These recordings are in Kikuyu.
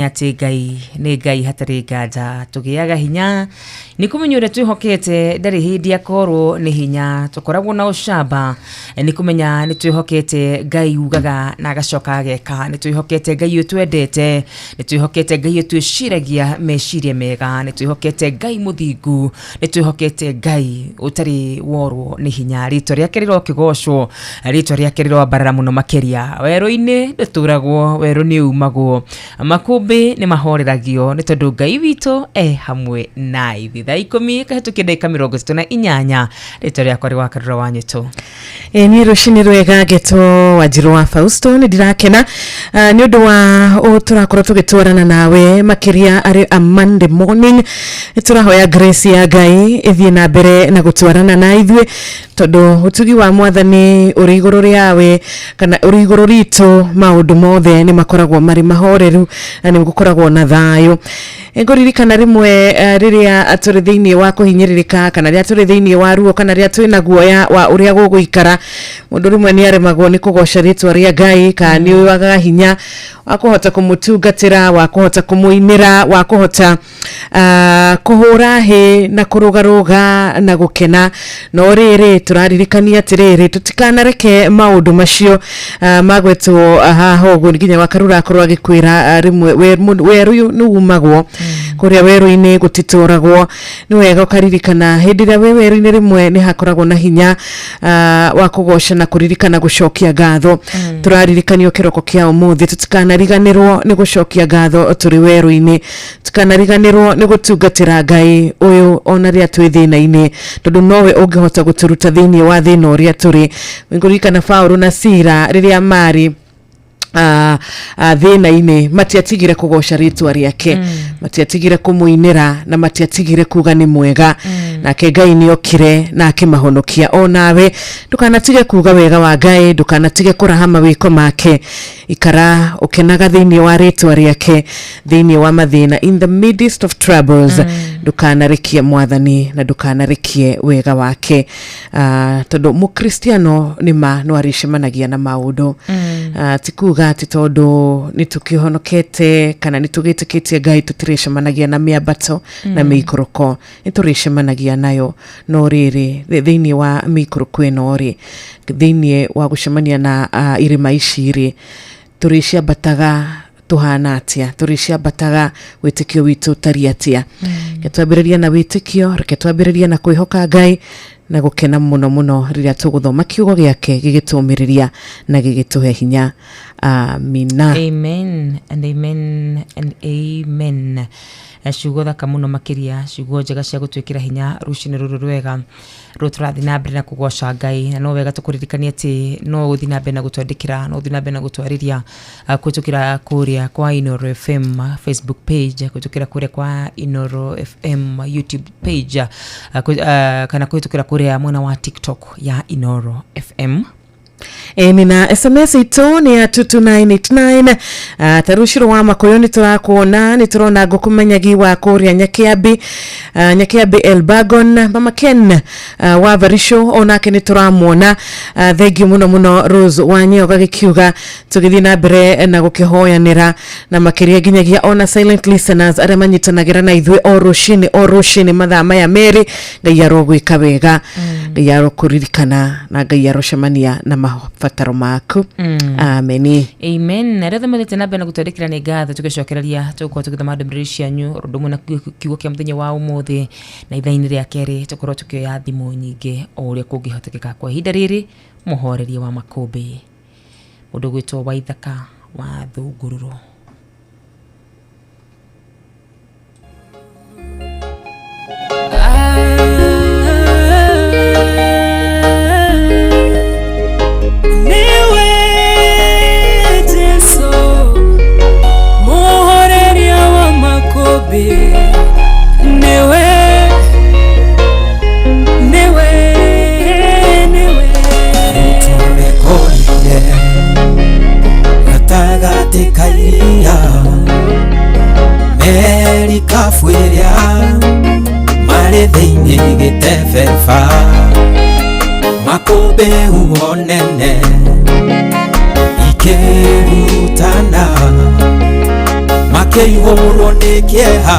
Atĩ Ngai nĩ Ngai hatarĩ nganja. Tũgĩaga hinya nĩ kũmenya ũrĩa twĩhokete ndarĩ hĩndĩ akorwo nĩ hinya. Tũkoragwo na ũcamba nĩ kũmenya nĩ twĩhokete Ngai ugaga na agacoka ageka. Nĩ twĩhokete Ngai ũtwendete, nĩ twĩhokete Ngai ũtwĩciragia meciria mega, nĩ twĩhokete Ngai mũthingu, nĩ twĩhokete Ngai ũtarĩ worwo nĩ hinya. Rĩtwa rĩake rĩrokĩgocwo, rĩtwa rĩake rĩroambarara mũno makĩria. Werũ-inĩ ndũtũragwo, werũ nĩ umagwo, makũmbĩ nĩ mahoreragio nĩ tondũ Ngai witũ e hamwe na ithuĩ. Thaa 10 kahĩtũkia ndagĩka 38. Rĩtwa rĩakwa rĩ Wakarura wa Nyũtũ. Ĩ niĩ rũcinĩ rwega ngetwo Wanjirũ wa Fausto. Nĩ ndirakena nĩ ũndũ wa ũũ tũrakorwo tũgĩtwarana nawe makĩria arĩ a Monday morning. Tũrahoya grace ya Ngai ĩthiĩ na mbere na gũtwarana na ithuĩ, tondũ ũtugi wa Mwathani ũrĩ igũrũ rĩawe kana ũrĩ igũrũ ritũ, maũndũ mothe nĩ makoragwo marĩ mahoreru na nĩ gũkoragwo na thayũ. Ngũririkana rĩmwe rĩrĩa tũrĩ thĩinĩ wa kũhinyĩrĩrĩka, kana rĩrĩa tũrĩ thĩinĩ wa ruo, kana rĩrĩa twĩna guoya wa ũrĩa gũgũikara, mũndũ rĩmwe nĩ aremagwo nĩ kũgoca rĩtwa rĩa Ngai, kana nĩ wagaga hinya wa kũhota kũmũtungatĩra, wa kũhota kũmũinĩra, wa kũhota kũhũra hĩ na kũrũgarũga na gũkena. No rĩrĩ, tũraririkania atĩrĩrĩ, tũtikanareke maũndũ macio magwetwo haha ũguo nginya Wakarura akorwo agĩkwĩra rĩmwe werũ ũyũ nĩ umagwo, kũrĩa werũ-inĩ gũtitũragwo. Nĩ wega ũkaririkana hĩndĩ ĩrĩa wĩ werũ-inĩ rĩmwe nĩ hakoragwo na hinya wa kũgoca na kũririkana gũcokia ngatho. Tũraririkanio kĩroko kĩa ũmũthĩ tũtikanariganĩrwo nĩ gũcokia ngatho tũrĩ werũ-inĩ, tũtikanariganĩrwo nĩ gũtungatĩra Ngai ũyũ ona rĩrĩa twĩ thĩna-inĩ, tondũ nowe ũngĩhota gũtũruta thĩinĩ wa thĩna ũrĩa tũrĩ. Ngũririkana Paũlũ na Sila rĩrĩa marĩ thĩna-inĩ, matiatigire kũgoca rĩtwa rĩake, matiatigire kũmũinĩra, na matiatigire kuga nĩ mwega. Nake Ngai nĩ okire na akĩmahonokia. O nawe ndũkanatige kuga wega wa Ngai, ndũkanatige kũraha mawĩko make. Ikara ũkenaga thĩinĩ wa rĩtwa rĩake, thĩinĩ wa mathĩna, in the midst of troubles. Ndũkanarekie Mwathani na ndũkanarekie wega wake, tondũ mũkristiano nĩ ma no arĩcemanagia na maũndũ. Ti kuga atĩ tondũ nĩ tũkĩhonokete kana nĩ tũgĩtĩkĩtie Ngai tũtirĩcemanagia na mĩambato na mĩikũrũko. Nĩ tũrĩcemanagia nayo, no rĩrĩ, thĩinĩ wa mĩikũrũko ĩno rĩ, thĩinĩ wa gũcemania na irĩma ici rĩ, tũrĩciambataga tũhana atĩa? Tũrĩciambataga wĩtĩkio witũ ũtariĩ atĩa? Reke twambĩrĩrie na wĩtĩkio, reke twambĩrĩrie na kwĩhoka Ngai na gũkena mũno mũno rĩrĩa tũgũthoma kiugo gĩake gĩgĩtũmĩrĩria na gĩgĩtũhe hinya. Amina. Amen and amen and amen. Ciugo thaka mũno makĩria, ciugo njega cia gũtwĩkĩra hinya rũcinĩ rũrũ rwega rũrũ tũrathiĩ na mbere na kũgoca Ngai. Na no wega tũkũririkanie atĩ no ũthiĩ na mbere na gũtwandĩkĩra, no ũthiĩ na mbere na gũtwarĩria kũhĩtũkĩra kũrĩa kwa Inooro FM Facebook page, kũhĩtũkĩra kũrĩa kwa Inooro FM YouTube page, kana kũhĩtũkĩra kũrĩa mwena wa TikTok ya Inooro FM. Ĩni, na SMS itũ nĩ ya 22989. Ta rũcirũ wa Makũyũ nĩ tũrakuona, nĩ tũrona ngũkũmenyagi wa kũrĩa Nyakiambi, Nyakiambi Elbagon, Mama Ken wa Varisho onake nĩ tũramuona. Thengiũ mũno mũno Rose wa Nyoga gĩkiuga tũgĩthiĩ na mbere na gũkĩhoyanĩra, na makĩria nginyagia ona silent listeners arĩa manyitanagĩra na ithuĩ o rũcinĩ o rũcinĩ mathaa maya merĩ. Ngai arogwĩka wega, Ngai arokũririkana, na Ngai arocemania na mabataro maku. Ameni. Amen. Arĩa othe mathiĩte na mbere na gũtwandĩkĩra, nĩ ngatho. Tũgĩcokereria tũgũkorwo tũgĩthoma ndũmĩrĩri cianyu ũndũ ũmwe na kiugo kĩa mũthenya wa ũmũthĩ, na ithaa-inĩ rĩa kerĩ tũkorwo tũkĩoya thimũ nyingĩ o ũrĩa kũngĩhotekeka. Kwa ihinda rĩrĩ, mũhorerie wa makũmbĩ, mũndũ gwĩtwo Waithaka wa Thũngũrũrũ. Niwe Jesu muhoreria wa makũmbĩ, niwe, niwe, niwe. Tũmekorire gatagatĩ ka iria, merikabu ĩrĩa marĩ thĩinĩ gĩtebeba, makũmbĩ huho nene ikĩrutana. Makĩihũrwo nĩ kĩeha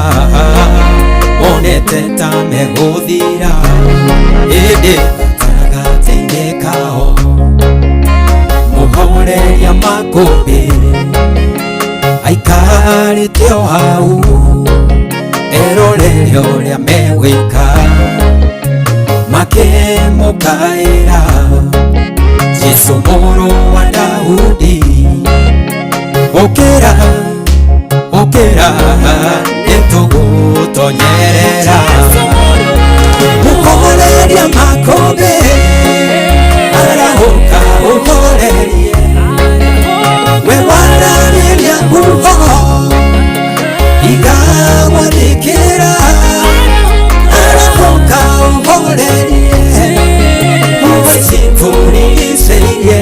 monete ta megũthira ĩndĩ gatagatĩ-inĩ kao mũhoreria makũmbĩ aikarĩte o hau erorere ũrĩa megwĩka makĩmũkaĩra Jesũ mũrũ wa Daudi ũkĩra ũkĩra nĩtũgũtonyerera mũhoreria makũmbĩ arahũka ũhorerie we wararĩria huho igagwathĩkĩra arahũka ũhorerie huho icikũrigicĩirie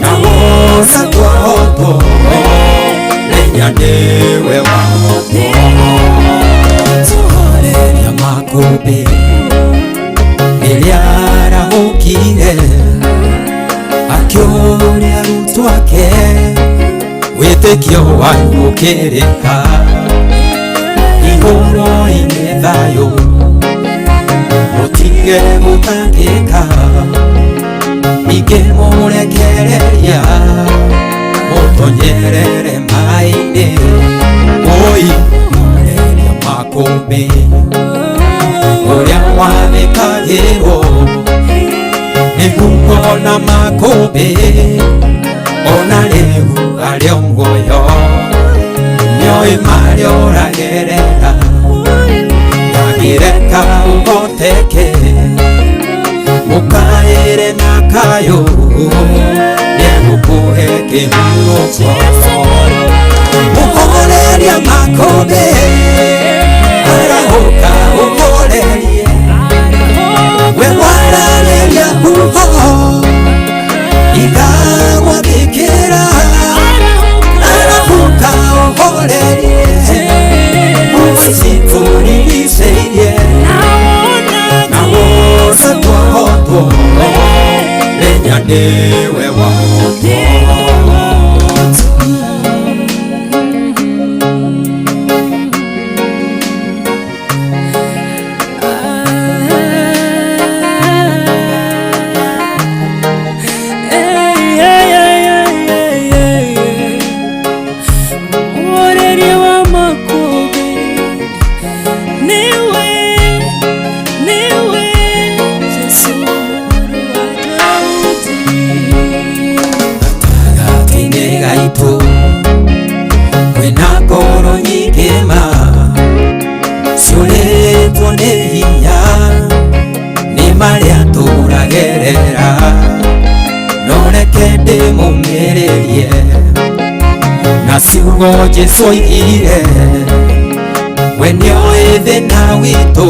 na wona twahotwo menya nĩwe wahotwo tũhoreria makũmbĩ rĩrĩa arahũkire akĩũria arutwo ake wĩtĩkio wanyu ũkĩrĩ ha igũrũ-inĩ thayũ mũtige gũtangĩka ningĩ mũrekereria mũtonyerere maĩ-inĩ oi mũhoreria makũmbĩ ũrĩa wathĩkagĩrwo nĩguo na makũmbĩ ona rĩu arĩ o muoyo nĩoĩ marĩa ũragerera ndangĩreka ũhoteke mũkaĩre na kayũ nĩegũkũhe kĩhurũko mũhoreria makũmbĩ arahũka ũhorerie we wararĩria huho igagwathĩkĩra arahũka ũhorerie huho icikũrigicĩirie na wona twahotwo menya nĩwe wahotwo. Gatagatĩ-inĩ gaitũ kwĩna ngoro nyingĩ ma ciũrĩtwo nĩ hinya nĩ marĩa tũragerera no reke ndĩmũmĩrĩrie na ciugo Jesũ oigire we nĩoĩ thĩna witũ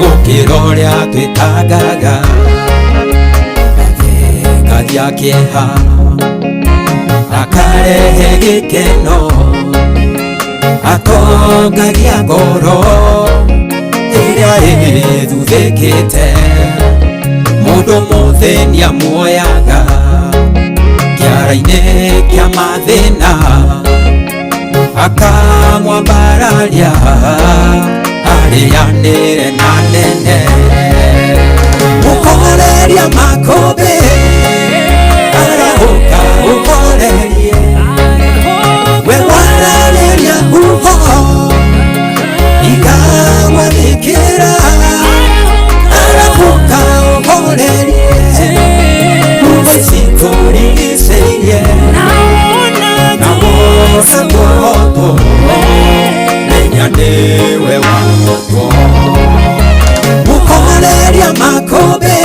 gũkĩra ũrĩa twĩtangaga athengagia kĩeha akarehe gĩkeno atongagia ngoro ĩrĩa ĩthuthĩkĩte mũndũ mũthĩni amuoyaga kĩara-inĩ kĩa mathĩna akamwambararia arĩanĩre na nene mũhoreria makũmbĩ arahũka ũhorerie we wararĩria huho igagwathĩkĩra arahũka ũhorerie huho icikũrigicĩirie na wona twahotwo menya nĩwe wahotwo mũhoreria makũmbĩ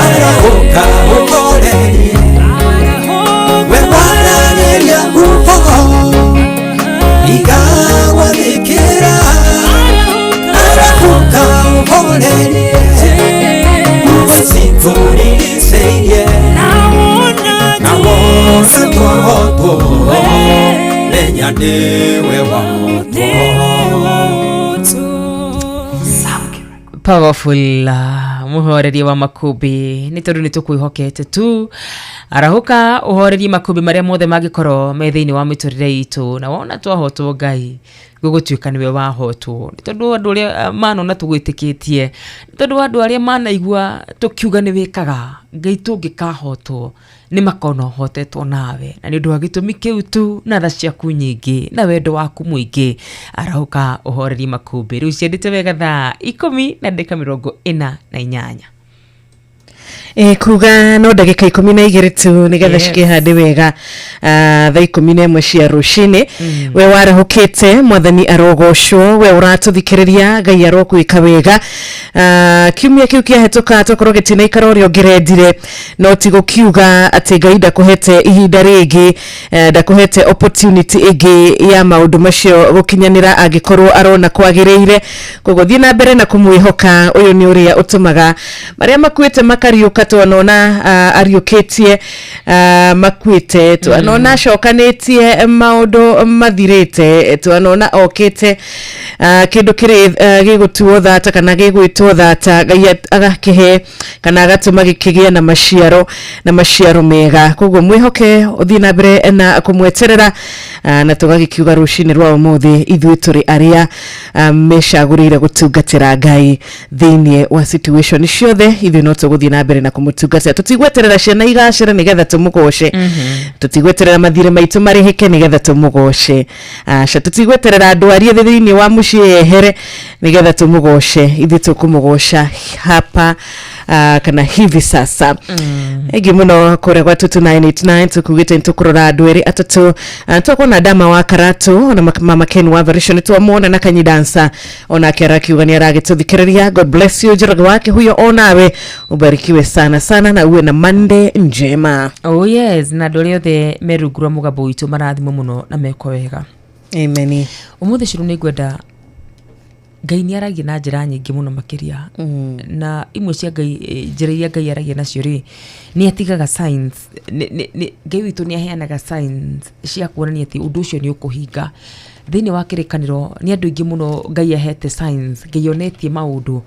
arahũka ũhorerie we wararĩria huho igagwathĩkĩra arahũka ũhorerie huho icikũrigicĩirie na wona twahotwo menya nĩwe wahotwo. Powerful. Mũhorerie wa makũmbĩ, nĩ tondũ nĩ tũkwĩhokete tu. Arahũka ũhorerie makũmbĩ marĩa mothe mangĩkorwo me thĩinĩ wa mĩtũrĩre itũ, na wona twahotwo Ngai, gũgũtuĩka nĩwe wahotwo. Nĩ tondũ andũ arĩa manona tũgwĩtĩkĩtie, nĩ tondũ andũ arĩa manaigua tũkiuga nĩ wĩkaga, Ngai tũngĩkahotwo nĩ makona ũhotetwo nawe. Na nĩ ũndũ wa gĩtũmi kĩu tu, na tha ciaku nyingĩ na wendo waku mũingĩ, arahũka ũhorerie makũmbĩ. Rĩu ciendete wega thaa 10 na ndagĩka 48. Kuga no ndagĩka 12 tu nĩgetha cikĩhande wega thaa 11 cia rũcinĩ. We warahũkĩte, mwathani arogocwo. We ũratũthikĩrĩria, Ngai arokwĩka wega. Kiumia kĩu kĩahĩtũka tokorwo gĩtinaikara ũrĩa ũngĩrendire, no ti gũkiuga atĩ Ngai ndakũhete ihinda rĩngĩ, ndakũhete opportunity ĩngĩ ya maũndũ macio gũkinyanĩra angĩkorwo arona kwagĩrĩire. Koguo thiĩ na mbere na kũmwĩhoka. Ũyũ nĩ ũrĩa ũtũmaga marĩa makuĩte makariũka, twanona ariũkĩtie makuĩte, twanona acokanĩtie maũndũ mathirĩte, twanona okĩte kĩndũ kĩrĩ gĩgũtuo thata kana gĩgwĩtwo thata, Ngai agakĩhe kana agatũma gĩkĩgĩe na maciaro, na maciaro mega. Koguo mwĩhoke, ũthiĩ na mbere na kũmweterera, na tũgagĩkiuga rũcinĩ rwa ũmũthĩ ithuĩ tũrĩ arĩa mecagũrĩire gũtungatĩra Ngai thĩinĩ wa situation ciothe. Ithuĩ no tũgũthiĩ na mbere na kũmũtungatĩra. Tũtigweterera ciana igacĩre nĩgetha tũmũgoce, tũtigweterera mathirĩ maitũ marĩhĩke nĩgetha tũmũgoce, aca, tũtigweterera ndwari ĩthĩ thĩinĩ wa mũciĩ yehere nĩgetha tũmũgoce. Ithuĩ tũkũmũgoca hapa kana hivi sasa. Ĩngĩ mũno kũrĩa gwa 22989 tũkugĩte nĩtũkũrora andũ erĩ atatũ. Twakuona Dama wa Karatu, ona Mama Ken wa Varisho nĩtwamuona, na Kanyi Dansa onake arakiuga nĩ aragĩtũthikĩrĩria. God bless you, Njoroge wake huyo, onawe ubarikiwe sana sana na uwe na Monday njema. Oh yes, na andũ arĩa othe me rungu rwa mũgambo witũ marathimwo mũno na mekwo wega. Amen. Ũmũthĩ curu nĩ ngwenda, Ngai nĩ aragia na njĩra nyingĩ mũno makĩria, na imwe cia Ngai, njĩra iria Ngai aragia nacio rĩ, nĩ atigaga signs. Ngai witũ nĩ aheanaga signs cia kuonania atĩ ũndũ ũcio nĩ ũkũhinga. Thĩinĩ wa kĩrĩkanĩro nĩ andũ aingĩ mũno Ngai ahete signs, Ngai onetie maũndũ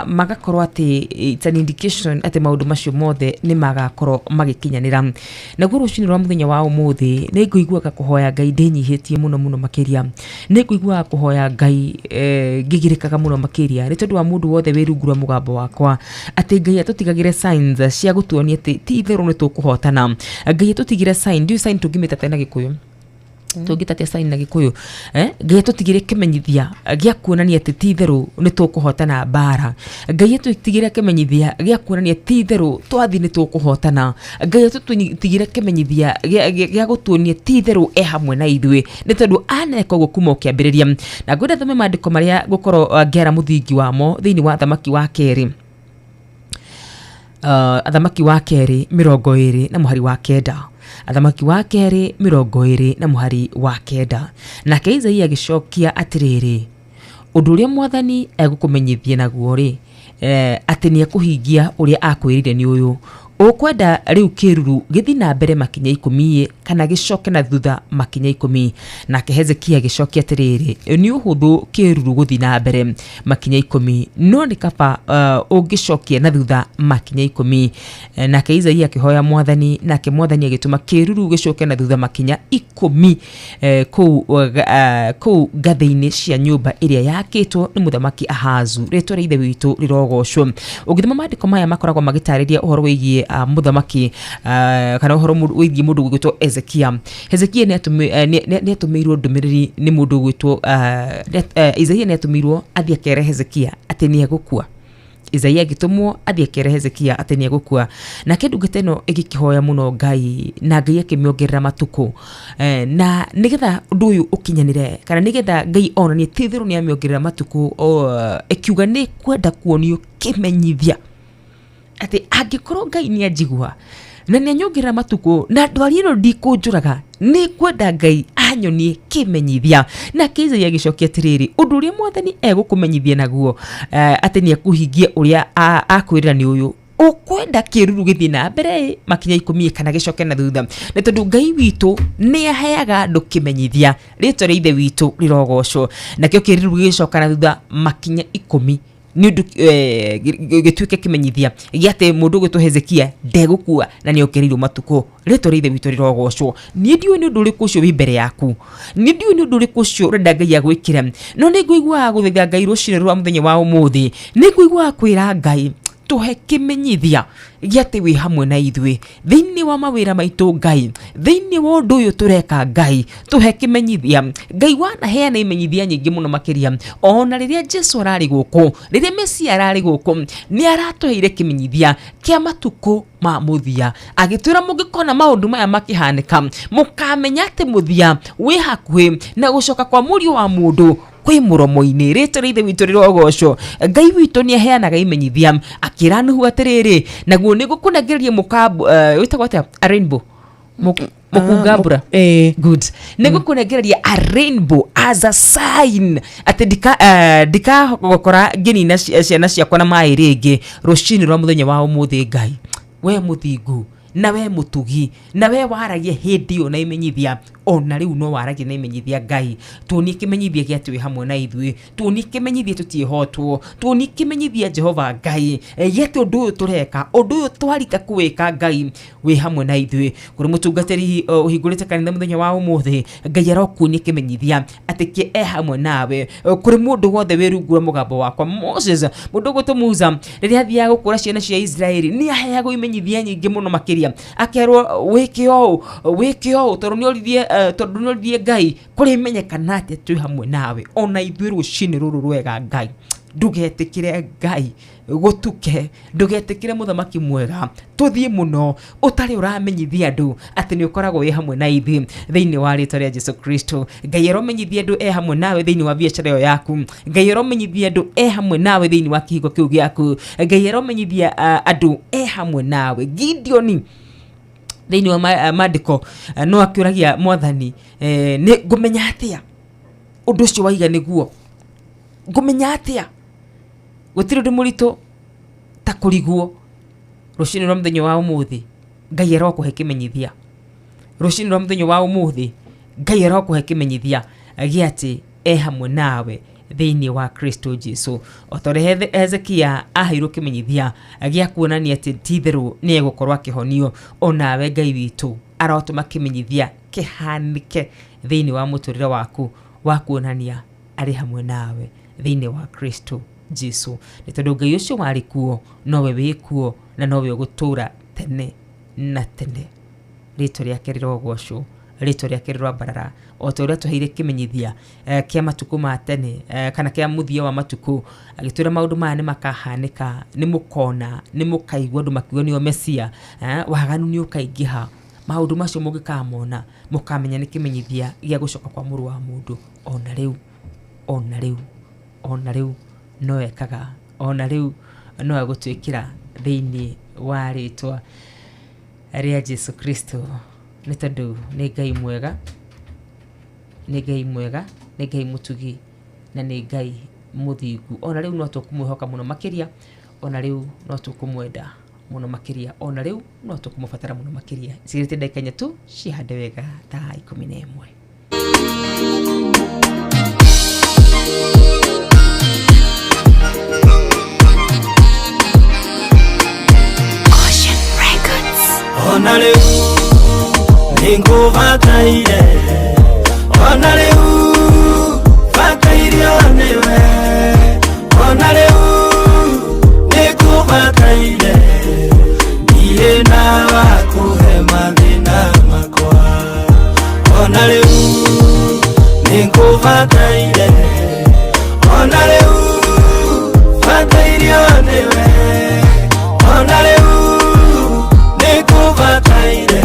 magakorwo atĩ it's an indication atĩ maũndũ macio mothe nĩ magakorwo magĩkinyanĩra. Naguo rũcinĩ rwa mũthenya wa ũmũthĩ nĩ ngũiguaga kũhoya Ngai ndĩnyihĩtie mũno mũno makĩria. Nĩ ngũiguaga kũhoya Ngai ngĩgirĩkaga mũno makĩria nĩ tondũ wa mũndũ wothe wĩ rungu rwa mũgambo wakwa, atĩ Ngai atũtigagĩre signs cia gũtuonia atĩ ti itherũ nĩ tũkũhotana. Ngai atũtigĩre sign, ndiũĩ sign tũngĩmĩta atĩa na Gĩkũyũ, tũngĩtatia sign na Gĩkũyũ, eh? Ngai atũtigĩre kĩmenyithia gĩa kuonania atĩ ti itherũ nĩ tũkũhotana mbara. Ngai atũtigĩre kĩmenyithia gĩa kuonania ti itherũ twathi nĩ tũkũhotana. Ngai atũtigĩre kĩmenyithia gĩa gũtuonia ti itherũ e hamwe na ithuĩ, nĩ tondũ aneka ũguo kuma o kĩambĩrĩria. Na ngwenda thome maandĩko marĩa ngũkorwo ngĩara mũthingi wamo thĩinĩ wa Thamaki wa Kerĩ, Athamaki wa Kerĩ 20 na mũhari wa 9. Athamaki wa Kerĩ 20 na mũhari wa 9. Nake Isaia agĩcokia atĩrĩrĩ, ũndũ ũrĩa mwathani egũkũmenyithia naguo rĩ, atĩ nĩ ekũhingia ũrĩa akwĩrire nĩ ũyũ: ũkwenda rĩu kĩruru gĩthiĩ na mbere makinya 10 kana gĩcoke na thutha makinya 10? Nake Hezekia agĩcokia atĩrĩrĩ, nĩ ũhũthũ kĩruru gũthiĩ na mbere makinya 10, no nĩ kaba ũngĩcokia na thutha makinya 10. Nake Isaia akĩhoya mwathani, nake mwathani agĩtũma kĩruru gĩcoke na thutha makinya 10 kũu ngathĩ-inĩ cia nyũmba ĩrĩa yakĩtwo nĩ mũthamaki Ahazu. Rĩtwa rĩa Ithe witũ rĩrogocwo. Ũngĩthoma maandĩko maya makoragwo magĩtarĩria ũhoro wĩgiĩ mũthamaki kana ũhoro wĩgiĩ mũndũ ũgwĩtwo Hezekia. Hezekia nĩ atũmĩirwo ndũmĩrĩri nĩ mũndũ ũgwĩtwo Isaia nĩ atũmĩirwo athiĩ akere Hezekia atĩ nĩ egũkua. Isaia agĩtũmwo athiĩ akere Hezekia atĩ nĩ egũkua. Nake ndungata ĩno ĩgĩkĩhoya mũno Ngai, na Ngai akĩmĩongerera matukũ. Na nĩgetha ũndũ ũyũ ũkinyanĩre, kana nĩgetha Ngai onanie ti itherũ nĩ amĩongerera matukũ, ĩkiuga nĩ kwenda kuonio kĩmenyithia atĩ angĩkorwo Ngai nĩ anjigua na nĩ anyongerera matukũ na ndwari ĩno ndikũnjũraga, nĩ kwenda Ngai anyonie kĩmenyithia. Nake Isaia agĩcokia atĩrĩrĩ, ũndũ ũrĩa mwathani egũkũmenyithia naguo atĩ nĩ ekũhingia ũrĩa akwĩrĩra nĩ ũyũ: ũkwenda kĩruru gĩthiĩ na mbere makinya 10 kana gĩcoke na thutha? Nĩ tondũ Ngai witũ nĩ aheaga andũ kĩmenyithia. Rĩtwa rĩa Ithe witũ rĩrogocwo. Nakĩo kĩruru gĩgĩcoka na thutha makinya 10. Nĩ ũndũ gĩtuĩke kĩmenyithia gĩa atĩ mũndũ ũgwĩtwo Hezekia ndegũkua na nĩ ongereirwo matukũ. Rĩtwa rĩa Ithe witũ rĩrogocwo. Niĩ ndiũĩ nĩ ũndũ ũrĩkũ ũcio wĩ mbere yaku, niĩ ndiũĩ nĩ ũndũ ũrĩkũ ũcio ũrenda Ngai agwĩkĩre, no nĩ ngũiguaga gũthaitha Ngai rũcinĩ rwa mũthenya wa ũmũthĩ, nĩ ngũiguaga kwĩra Ngai tũhe kĩmenyithia gĩa atĩ wĩ hamwe na ithuĩ thĩinĩ wa mawĩra maitũ. Ngai, thĩinĩ wa ũndũ ũyũ tũreka, Ngai, tũhe kĩmenyithia. Ngai wanaheana imenyithia nyingĩ mũno makĩria, ona rĩrĩa Jesu ararĩ gũkũ, rĩrĩa Mesia ararĩ gũkũ, nĩ aratũheire kĩmenyithia kĩa matukũ ma mũthia, agĩtwĩra mũngĩkona maũndũ maya makĩhanĩka, mũkamenya atĩ mũthia wĩ hakuhĩ na gũcoka kwa Mũriũ wa Mũndũ kwĩ mũromo-inĩ. Rĩtwa rĩa Ithe witũ rĩrogocwo. Ngai witũ nĩ aheanaga imenyithia, akĩra Nuhu atĩrĩrĩ, naguo nĩ ngũkũnengereria mũkambo, wĩtagwo atĩa, a rainbow, mũkunga mbura. Good. Nĩ ngũkũnengereria a rainbow as a sign atĩ ndikagũkora ngĩnina ciana ciakwa na maĩ rĩngĩ. Rũcinĩ rwa mũthenya wa ũmũthĩ, Ngai, we mũthingu na we mũtugi na we waragia hĩndĩ ĩyo na imenyithia, ona rĩu no waragia na imenyithia. Ngai, tuonie kĩmenyithia gĩa atĩ wĩ hamwe na ithuĩ, tuonie kĩmenyithia tũtiĩhotwo, tuonie kĩmenyithia, Jehova Ngai, gĩa atĩ ũndũ ũyũ tũreka, ũndũ ũyũ twarika kũwĩka, Ngai, wĩ hamwe na ithuĩ. Kũrĩ mũtungatĩri ũhingũrĩte kanitha mũthenya wa ũmũthĩ, Ngai arokuonia kĩmenyithia atĩ kĩ e hamwe nawe. Kũrĩ mũndũ wothe wĩ rungu rwa mũgambo wakwa, Moses, mũndũ ũgwĩtwo Musa, rĩrĩa athiaga gũkũra ciana cia Israeli, nĩ aheagwo imenyithia nyingĩ mũno makĩria, akerwo wĩke ũũ, wĩke ũũ, tondũ nĩ oririe tondũ nĩ oririe Ngai kũrĩmenyekana atĩa twĩ hamwe nawe. Ona ithuĩ rũcinĩ rũrũ rwega, Ngai, ndũgetĩkĩre, Ngai, gũtuke, ndũgetĩkĩre, mũthamaki mwega, tũthiĩ mũno ũtarĩ ũramenyithia andũ atĩ nĩ ũkoragwo wĩ hamwe na ithuĩ. Thĩinĩ wa rĩtwa rĩa Jesu Kristo, Ngai aromenyithia andũ e hamwe nawe thĩinĩ wa biacara ĩyo yaku. Ngai aromenyithia andũ e hamwe nawe thĩinĩ wa kĩhingo kĩu gĩaku. Ngai aromenyithia andũ e hamwe nawe. Gideoni thĩinĩ wa maandĩko no akĩũragia Mwathani, nĩ ngũmenya atĩa ũndũ ũcio waiga? Nĩguo ngũmenya atĩa? Gũtirĩ ũndũ mũritũ ta kũrigwo. Rũcinĩ rwa mũthenya wa ũmũthĩ, Ngai arokũhe kĩmenyithia. Rũcinĩ rwa mũthenya wa ũmũthĩ, Ngai arokũhe kĩmenyithia gĩa atĩ e hamwe nawe thĩinĩ wa Kristo Jesu, o ta ũrĩa Hezekia aheirwo kĩmenyithia gĩa kuonania atĩ ti-itherũ nĩ egũkorwo akĩhonio. Onawe Ngai witũ arotũma kĩmenyithia kĩhanĩke thĩinĩ wa mũtũrĩre waku wa kuonania arĩ hamwe nawe thĩinĩ wa Kristo Jesu, nĩ tondũ Ngai ũcio warĩ kuo nowe wĩ kuo na nowe ũgũtũũra tene na tene. Rĩtwa rĩake rĩrogocwo, rĩtwa rĩake rĩroambarara. O ta ũrĩa tũheire kĩmenyithia kĩa matukũ ma tene kana kĩa mũthia wa matukũ, agĩtwĩra maũndũ maya nĩ makahanĩka, nĩ mũkona, nĩ mũkaigua andũ makiuga nĩo Mesia, waganu nĩ ũkaingĩha. Maũndũ macio mũngĩkamona, mũkamenya nĩ kĩmenyithia gĩa gũcoka kwa Mũrũ wa Mũndũ. Ona rĩu, ona rĩu, ona rĩu no ekaga, ona rĩu no egũtwĩkĩra thĩinĩ wa rĩtwa rĩa Jesu Kristo, nĩ tondũ nĩ Ngai mwega, nĩ Ngai mwega, nĩ Ngai mũtugi na nĩ Ngai mũthingu. Ona rĩu no tũkũmwĩhoka mũno makĩria, ona rĩu no tũkũmwenda mũno makĩria, ona rĩu no tũkũmũbatara mũno makĩria. Cigĩrĩte ndagĩka inya tu cihande wega thaa 11. Ona rĩu nĩngũbataire, ona rĩu batairio nĩwe, ona rĩu nĩngũbataire, ndirĩ na wa kũhe mathĩna makwa. Ona rĩu nĩngũbataire, ona rĩu batairio nĩwe, ona rĩu nĩngũbataire,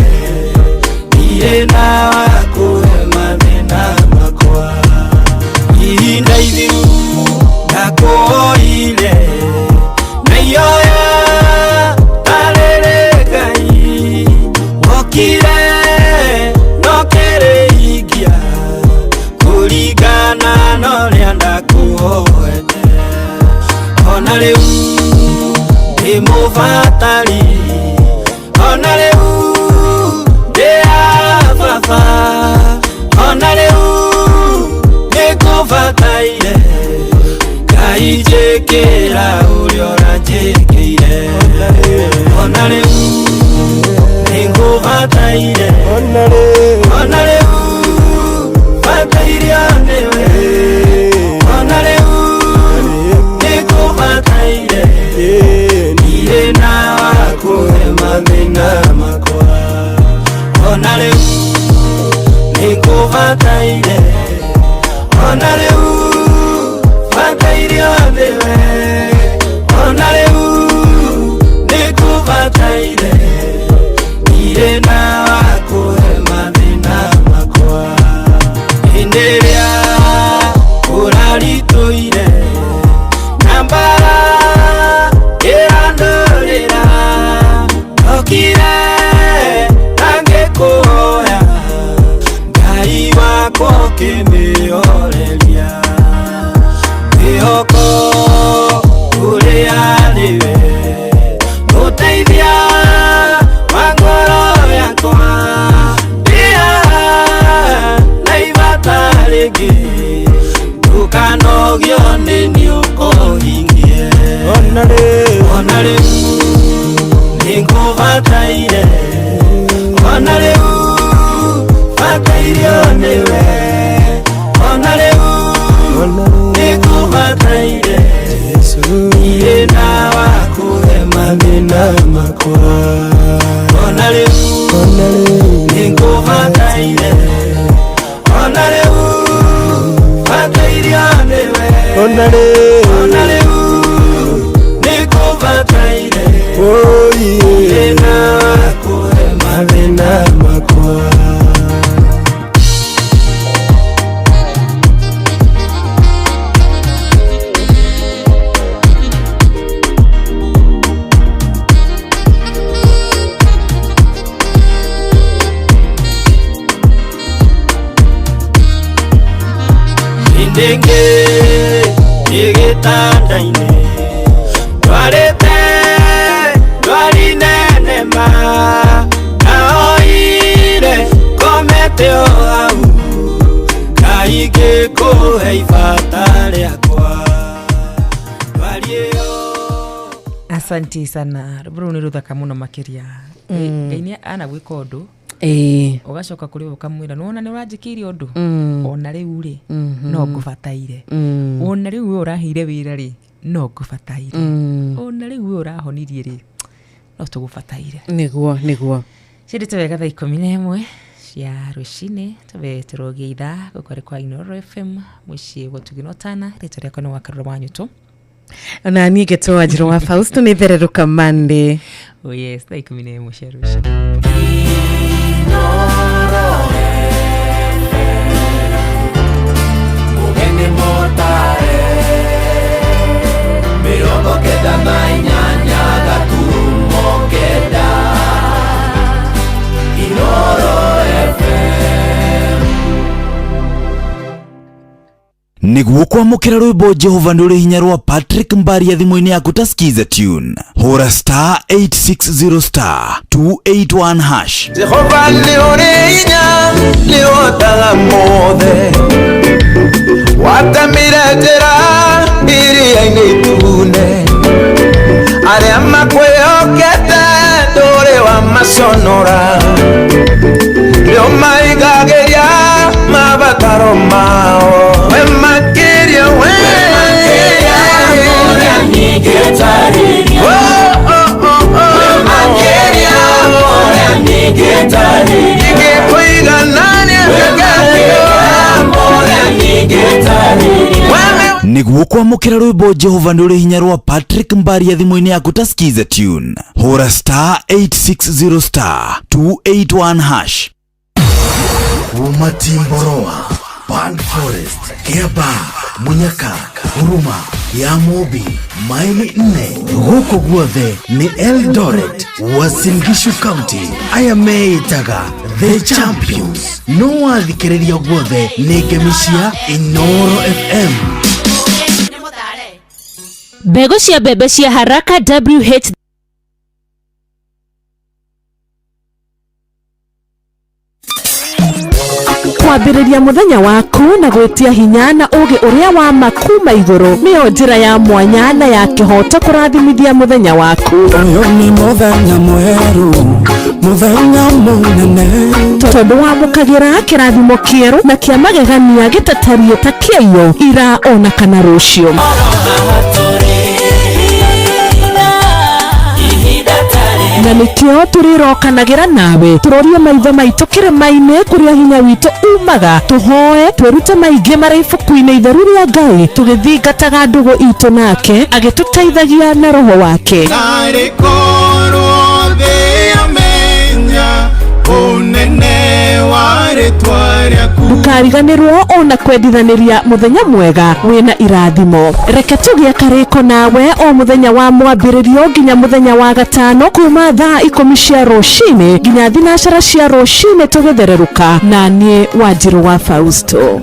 ndirĩ na wa kũhe mathĩna makwa. Ihinda ithiru ndakũhoire na ihoya tarĩrĩ Ngai, wokire nokĩrĩhingia kũringana na ũrĩa ndakũhoete. Ona rĩu ndĩmũbataire. Ndingĩkĩra ũrĩa ũranjĩkĩire. Ona rĩu nĩngũbataire. Ona rĩu batairio nĩwe. Ona rĩu nĩngũbataire. Ndirĩ na wa kũhe mathĩna makwa. Ona rĩu nĩngũbataire. Ona rĩu batairio nĩwe. Ona rĩu nĩngũbataire. Ndirĩ na wa kũhe mathĩna makwa. Hĩndĩ ĩrĩa ũraritũire na mbara ĩrandũrĩra, ndokire na ngĩkũhoya, Ngai wakwa ũkĩmĩhoreria. Mwĩhoko ũrĩa nĩwe mũteithia wa ngoro yakwa, ndĩ haha na ibata rĩngĩ, ndũkanogio nĩ niĩ ũkũhingie. Ona rĩu nĩngũbataire. Ona rĩu batairio nĩwe. Ona rĩu nĩngũbataire. Ndirĩ na wa kũhe mathĩna makwa. Ona rĩu nĩngũbataire. Ona rĩu batairio nĩwe. Ona rĩu nĩngũbataire. Ndirĩ na wa kũhe mathĩna makwa. Hĩndĩ ĩngĩ gĩtanda-inĩ ndwarĩte ndwari nene ma, ndaoire ngomete o hau, Ngai ngĩkũhe ibata rĩakwa. Ndwari ĩyo. Asanti sana. Rwĩmbo rũu nĩ rũthaka mũno makĩria. Ngai nĩ anagwĩka ũndũ, ũgacoka kũrĩ we ũkamwĩra, nĩwona nĩ ũranjĩkĩire ũndũ, ona rĩu rĩ no ngũbataire. Ona rĩu we ũraheire wĩra rĩ no ngũbataire. Ona rĩu we ũrahonirie rĩ no tũgũbataire. Nĩguo nĩguo. Ciendete wega thaa 11 cia rũcinĩ tũbe tũrogie ithaa gũkũ arĩ kwa Inooro FM mũciĩ wa Ũtugi na Ũtana. Rĩtwa rĩakwa nĩ Wakarura wa Nyũtũ. Ona niĩ ngetwo Wanjirũ wa Fausto nĩ thererũka Monday. Oh yes, thaa 11 cia rũcinĩ. Mũgeni mũtare 98 gaturumo 9 Inooro FM. Nĩguo kwamũkĩra rwĩmbo Jehova nĩ ũrĩ hinya rwa Patrick Mbaria thimũ-inĩ yaku ta skiza tune, hũra star 860 star 281 hash. Jehova nĩ ũrĩ hinya, nĩ ũhotaga mothe, watemire njĩra iria-inĩ itune, arĩa makwĩhokete ndũrĩ wamaconora, nĩ ũmaigagĩria mabataro mao. We makĩria, we Oh, oh, oh, oh. Ingĩkũiganania Nĩguo kwamũkĩra rwĩmbo Jehova nĩ ũrĩ hinya rwa Patrick Mbaria thimũ-inĩ yaku ta skiza tune, hũra star 860 star 281 hash. Kuma Timboroa, Pan Forest, Kiaba, Munyaka, Huruma, ya Mobi, maili 4 gũkũ guothe nĩ Eldoret, Uasin Gishu County. Aya meĩtaga The Champions. No wathikĩrĩria guothe nĩ ngemi cia Inooro FM. Mbegũ cia mbembe cia Haraka WH Kwambĩrĩria mũthenya waku na gwĩtia hinya na ũũgĩ ũrĩa wa ma kuma igũrũ nĩyo njĩra ya mwanya na ya kĩhooto kũrathimithia mũthenya waku. Ũyũ nĩ mũthenya mwerũ, mũthenya mũnene. Tondũ wamũkagĩra kĩrathimo kĩerũ na kĩa magegania gĩtatariĩ ta kĩaiyo ira ona kana rũciũ. Na nĩkĩo tũrĩrokanagĩra nawe tũrorie maitho maitũ kĩrĩma-inĩ kũrĩa hinya witũ umaga, tũhoe twĩrute maingĩ marĩ ibuku-inĩ itheru rĩa Ngai, tũgĩthingataga ndũgũ itũ nake agĩtũteithagia na roho wake. Narĩ korwo thĩ yamenya ũnene wa rĩtwa rĩaku. Ndũkariganĩrwo ona kwendithanĩria mũthenya mwega wĩna irathimo. Reke tũgĩe karĩko nawe o mũthenya wa mwambĩrĩrio nginya mũthenya wa gatano kuma thaa 10 cia rũcinĩ nginya 4 cia rũcinĩ tũgĩthererũka na niĩ Wanjirũ wa Fausto.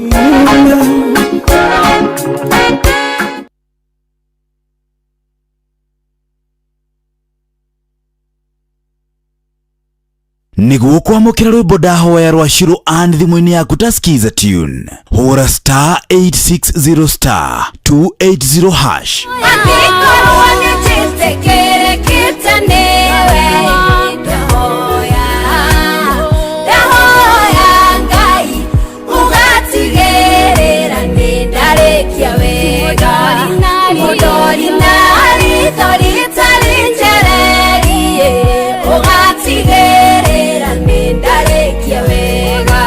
Nĩguo kwamũkĩra rwĩmbo ndahoya rwa Shiro and thimũ-inĩ yaku ta Skiza tune, hũra star 860 star 280 hash. Angĩkorwo nĩnjĩtĩkĩrĩkĩte nĩwe, ndahoya, ndahoya Ngai ũgatigĩrĩra nĩndarĩkia wega. Mũndori na ritho rĩtarĩ njererie, ũgatigĩrĩra nĩndarĩkia wega.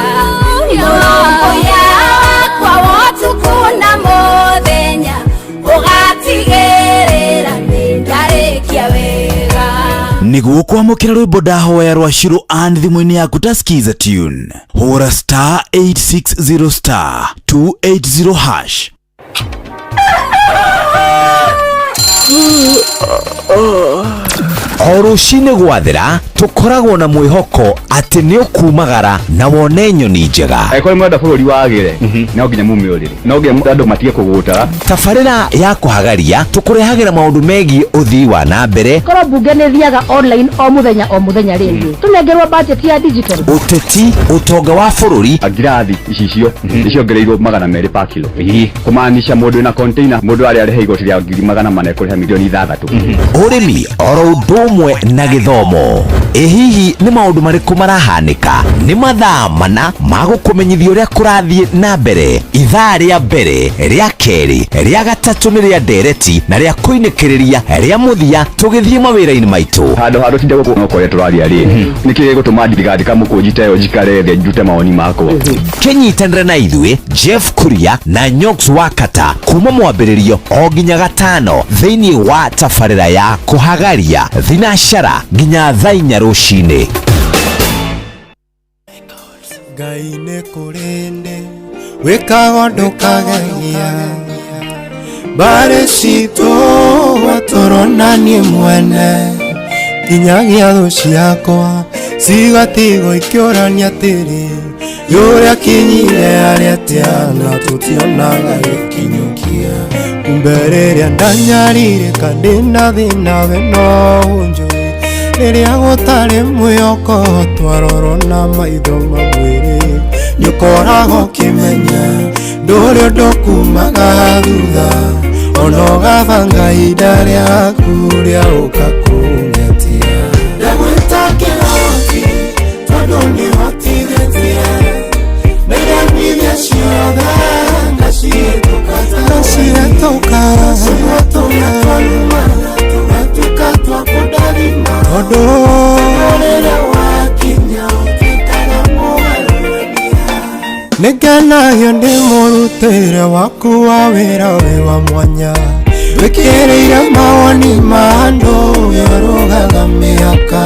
Mũrũmbũiya wakwa wa ũtukũ na mũthenya, ũgatigĩrĩra nĩndarĩkia wega. Nĩguo kwamũkĩra rwĩmbo ndahoya rwa Shiro and thimũ-inĩ yaku ta Skiza tune, hũra star 860 star 280 hash. O rũcinĩ gwathera tũkoragwo na mwĩhoko atĩ nĩ ũkumagara na wone nyoni njega. Angĩkorwo nĩ mũrenda bũrũri wagĩre, no nginya mume ũrĩrĩ, no nginya andũ matige kũgũta. Tabarĩra ya kũhagaria tũkũrehagĩra maũndũ megiĩ ũthii wa na mbere, korwo mbunge nĩ thiaga online o mũthenya o mũthenya rĩngĩ tũnengerwo budget ya digital, ũteti, ũtonga wa bũrũri. Ngirathi icicio nĩciongereirwo 200 per kilo, kũmaanisha mũndũ wĩna container, mũndũ arĩa arĩha igoti rĩa 400,000 ekũrĩha 6 milioni. Ũrĩmi oro ũndũ ũmwe na gĩthomo. Ĩ hihi nĩ maũndũ marĩkũ marahanĩka? Nĩ mathaa mana ma gũkũmenyithia ũrĩa kũrathiĩ na mbere. Ithaa rĩa mbere, rĩa kerĩ, rĩa gatatũ nĩ rĩa ndereti na rĩa kũinĩkĩrĩria rĩa mũthia tũgĩthiĩ mawĩra-inĩ maitũ. Handũ ha tũtinde gũkũ no kũrĩa tũraria rĩ, nĩkĩ gĩgũtũma ndigathika mũkũnji ta ĩyo njikare thĩ njute mawoni makwa? Kĩnyitanĩre na ithuĩ Jeff Kuria na Nyox Wakata kuma mwambĩrĩrio o nginya gatano thĩinĩ wa tabarĩra ya kũhagaria thinacara nginya thaa 4 rũcinĩ. Ngai nĩ kũrĩ ndĩ wĩkaga ndũkagegia mbarĩ citũ watũrona niĩ mwene nginyagia thũ ciakwa cigatigwo ikĩũrania atĩrĩ yũrĩa kinyire arĩa atĩa na tũtionaga gĩkinyũkia kumbe rĩrĩa ndanyarirĩka ndĩna thĩna we no ũnjũĩ rĩrĩa gũtarĩ mwĩhoko twarorwo na maitho ma mwĩrĩ nĩũkoragwo ũkĩmenya ndũrĩ ũndũ kumaga thutha ona ũgabanga ihinda rĩaku rĩa ũka kũng'etia. Ndagwĩta kĩhoti tondũ nĩhotithĩtie nĩremithia ciothe ngacihĩtũka ngacihĩtũka tũrĩa twarumana tũgatuĩka twa kũndathima tondũ rĩrĩa wakinya ũtuĩkaga mũgarũrania. Nĩngenagio nĩ mũrutĩre waku wa wĩra wĩ wa mwanya wĩkĩrĩire mawoni ma andũ ũrũgaga mĩhaka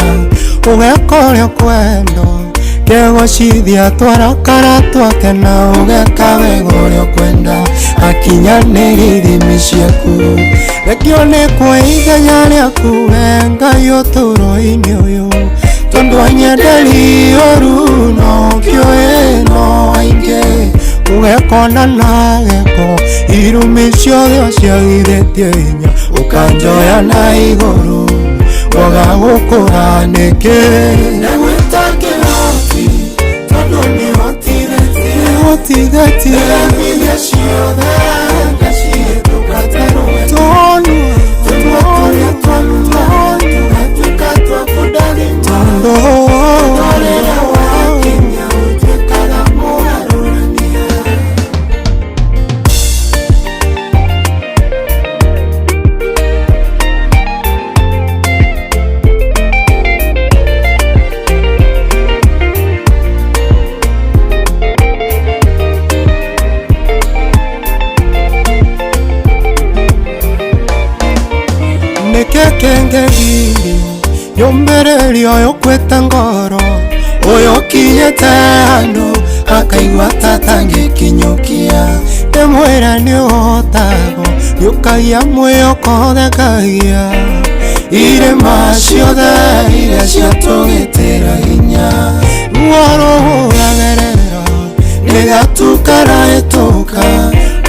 ũgeka ũrĩa ũkwenda kegocithia twarakara twakena ũgeka wega ũrĩa ũkwenda akinyanĩria ithimi ciaku rekio nĩ kwa ithenya rĩaku we Ngai ũtũũro-inĩ ũyũ tondũ anyenderi ũru no kĩũĩ no aingĩ ũgekona na gĩko irumi ciothe ũciagithĩtie hinya ũkanjoya na igũrũ waga gũkũra nĩkĩ. Ndagwĩta kĩhoti tondũ nĩhotithĩtie Nĩũhotithĩtie Nĩremithia ciothe ngacihĩtũka ta rũheni Tũnua tũnua tũrĩa twanumaga tũgatuĩka twa kũndathima Tondũ mũtũrĩre wakinya ũtuĩkaga mũgarũrania. Nĩkĩ kĩngĩgiria yũmĩrĩrio ũyũ kwĩte ngoro ũyũ ũkinyĩte handũ akaigua ta atangĩkinyũkia ndĩmwĩre nĩũhotagwo nĩũkagia mwĩhoko thekagia irĩma ciothe iria ciatũgĩtĩra hinya ruo rũhũragĩrĩra rĩgatukarahĩtũka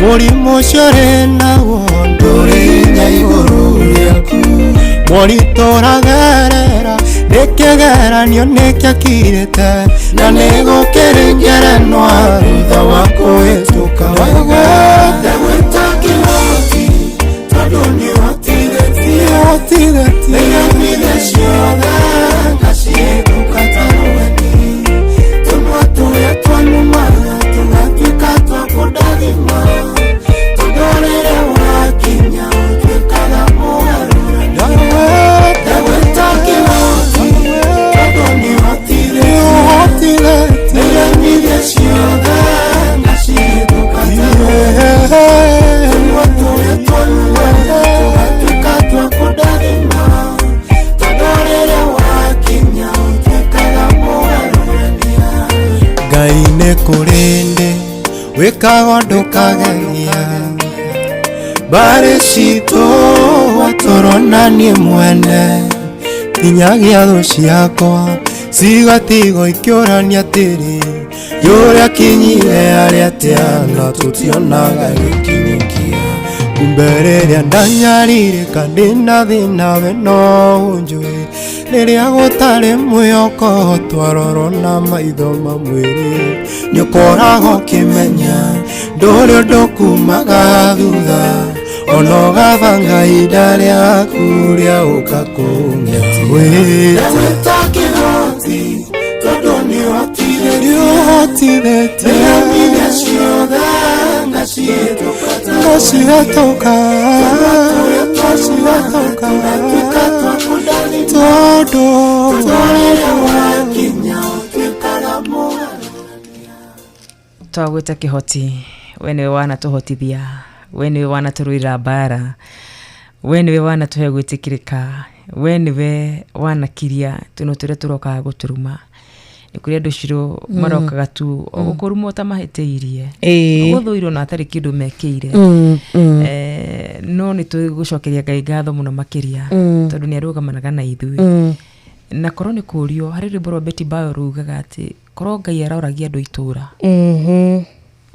mũrimũ ũcio ũrĩ naguo ndũrĩ hinya igũrũ rĩaku moritũ ũragerera nĩ kĩgeranio nĩkĩakirĩte na nĩgũkĩrĩ ngerenwa thutha wa kũhĩtũka wega. Ndagwĩta kĩhoti tondũ nĩũhotithĩtie nĩremithia ciothe ngacihĩtũka ta rũheni tũnua tũrĩa twanumaga tũgatuĩka twa kũndathima tondũ rĩrĩa wakinya ũtuĩkaga mũgarũrania. Ndagwĩta kĩhoti tondũ nĩũhotithĩtie nĩremithia ciothe ngacihĩtũka ta rũheni tũnua tũrĩa twanumaga tũgatuĩka twa kũndathima tondũ rĩrĩa wakinya ũtuĩkaga mũgarũrania. Ngai nĩ kũrĩ ndĩ wĩkaga ndũkageria mbarĩ citũ watũrona niĩ mwene nginyagia thũ ciakwa cigatigwo ikĩũrania atĩrĩ yũrĩa kinyire arĩa atĩa na tũtionaga gĩkinyũkia kumbe rĩrĩa ndanyarirĩka ndĩna thĩna we no ũnjũĩ rĩrĩa gũtarĩ mwĩhoko twarorwo na maitho ma mwĩrĩ nĩũkoragwo ũkĩmenya ndũrĩ ũndũ kumaga thutha ona ũgabanga ihinda rĩaku rĩa ũka kũng'etia. Ndagwĩta kĩhoti tondũ nĩũhotithĩtie nĩremithia ciothe ngacihĩtũka ngacihĩtũka ngacihĩtũka tondũ mũtũrĩre wakinya ũtuĩkaga mũgarũrania. Twagwĩta kĩhoti we nĩwe wanatũhotithia we nĩwe wanatũrũĩra mbara we nĩwe wanatũhe gwĩtĩkĩrĩka we nĩwe wanakiria tũno tũrĩa tũrokaga gũtũruma nĩ kũrĩ andũ ciro marokaga tu o gũkũruma ũtamahĩtĩirie gũthũirwo na atarĩ kĩndũ mekĩire. No nĩ tũgũcokeria Ngai ngatho mũno makĩria tondũ nĩ arũgamanaga na ithuĩ na korwo nĩ kũrio harĩ rwĩmbo rwa Betty Bayo rugaga atĩ korwo Ngai aroragia andũ itũra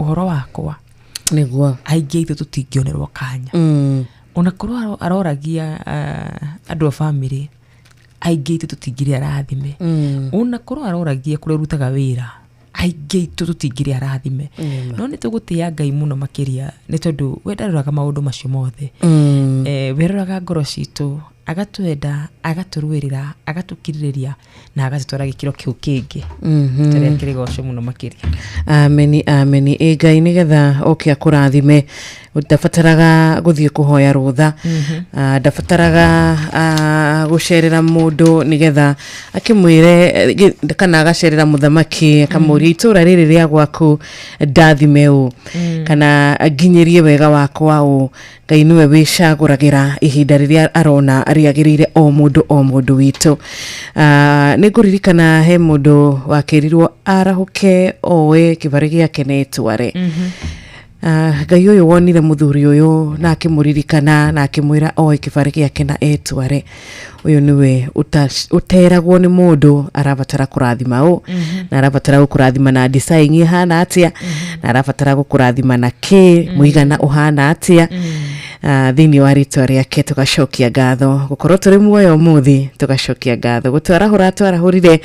ũhoro wakwa nĩguo aingĩ aitũ tũtingĩonerwo kanya ona korwo aroragia andũ a bamĩrĩ aingĩ aitũ tũtingĩrĩ arathime ona korwo aroragia kũrĩa ũrutaga wĩra aingĩ aitũ tũtingĩrĩ arathime no nĩ tũgũtĩĩa Ngai mũno makĩria nĩ tondũ we ndaroraga maũndũ macio mothe. We aroraga ngoro citũ agatwenda agatũrũĩrĩra agatũkirĩrĩria na agatũtwara gĩkĩro kĩu kĩngĩ tũrĩa kĩrĩ goco mũno makĩria. Ameni ameni ĩ Ngai nĩgetha oke akũrathime ndabataraga gũthiĩ kũhoya rũtha ndabataraga gũcerera mũndũ nĩgetha akĩmwĩre kana agacerera mũthamaki akamũria itũra rĩrĩ rĩa gwaku ndathime ũ kana nginyĩrie wega wakwa ũ Ngai nĩwe wĩcagũragĩra ihinda rĩrĩa arona rĩagĩrĩire o mũndũ witũ. Nĩ ngũririkana he mũndũ wakĩrirwo arahũke oe kĩbarĩ gĩake na etware. Ngai ũyũ wonire mũthuri ũyũ na akĩmũririkana na akĩmwĩra oe kĩbarĩ gĩake na etware ũyũ nĩwe ũteragwo nĩ mũndũ arabatara kũrathima ũ na arabatara gũkũrathima na design ĩhana atĩa na arabatara gũkũrathima na kĩ mũigana ũhana atĩa. Thĩinĩ wa rĩtwa rĩake tũgacokia ngatho gũkorwo tũrĩ muoyo ũmũthĩ, tũgacokia ngatho gũtwarahũra twarahũrire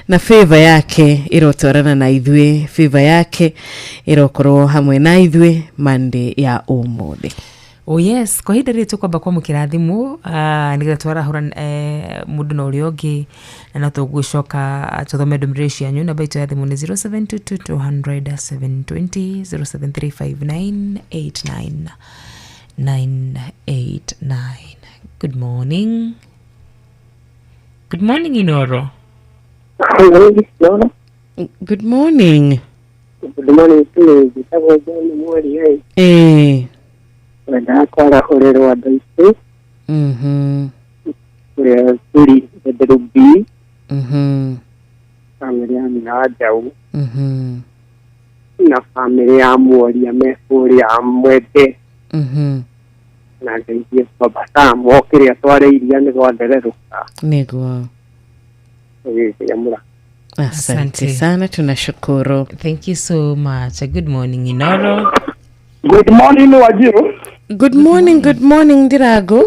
na favor yake ĩrotwarana na ithuĩ, favor yake ĩrokorwo hamwe na ithuĩ Monday ya ũmũthĩ. Oh yes, kwa ihinda rĩrĩ tũkwamba kwamũkĩra thimũ nĩgetha twarahũra mũndũ na ũrĩa ũngĩ, na no tũgũcoka tũthome ndũmĩrĩri cianyu. Namba itũ ya thimũ nĩ 0722 200 720, 0735 989 989. Good morning, good morning, Inoro. Good morning. Good morning to njĩtagwo John Mweri. Wendaga kwarahũrĩrwo andũ aitũ kũrĩa tũri Thenderũ B, bamĩrĩ ya nyina wa Njaũ na bamĩrĩ ya Mworia me kũrĩa Mwembe, na ngeithie Baba Sam o kĩrĩa twarĩiria nĩ gwathererũka. Nĩguo. Tũgĩkĩamũra. Asante sana, tunashukuru. Thank you so much. Good morning, Inoro. Good morning, Wanjiru. Good morning, good morning, Ndirago.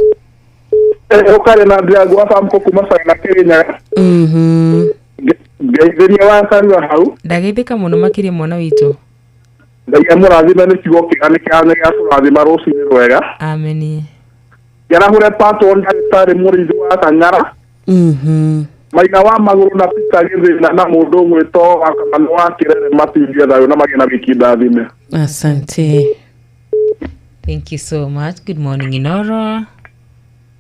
Ũkarĩ na Ndirago wa Samko kuma Caina Kĩrĩnyaga. Ngeithĩria wa Sarua hau. Ndageithĩka mũno makĩria, mwana witũ. Ngai amũrathime nĩ kiugo kĩega nĩ kĩhana gĩa kũrathima rũcinĩ rwega. Ameni. Njarahũre patwo ndagĩtarĩ mũrĩithi wa Kang'ara. Maina wa magũrũ na Peter Gĩthĩna na mũndũ ũgwĩtwo wa Kamano wa Kĩrere matingie thayũ na magĩe na wiki ndathime. Asante. Thank you so much. Good morning, Inoro.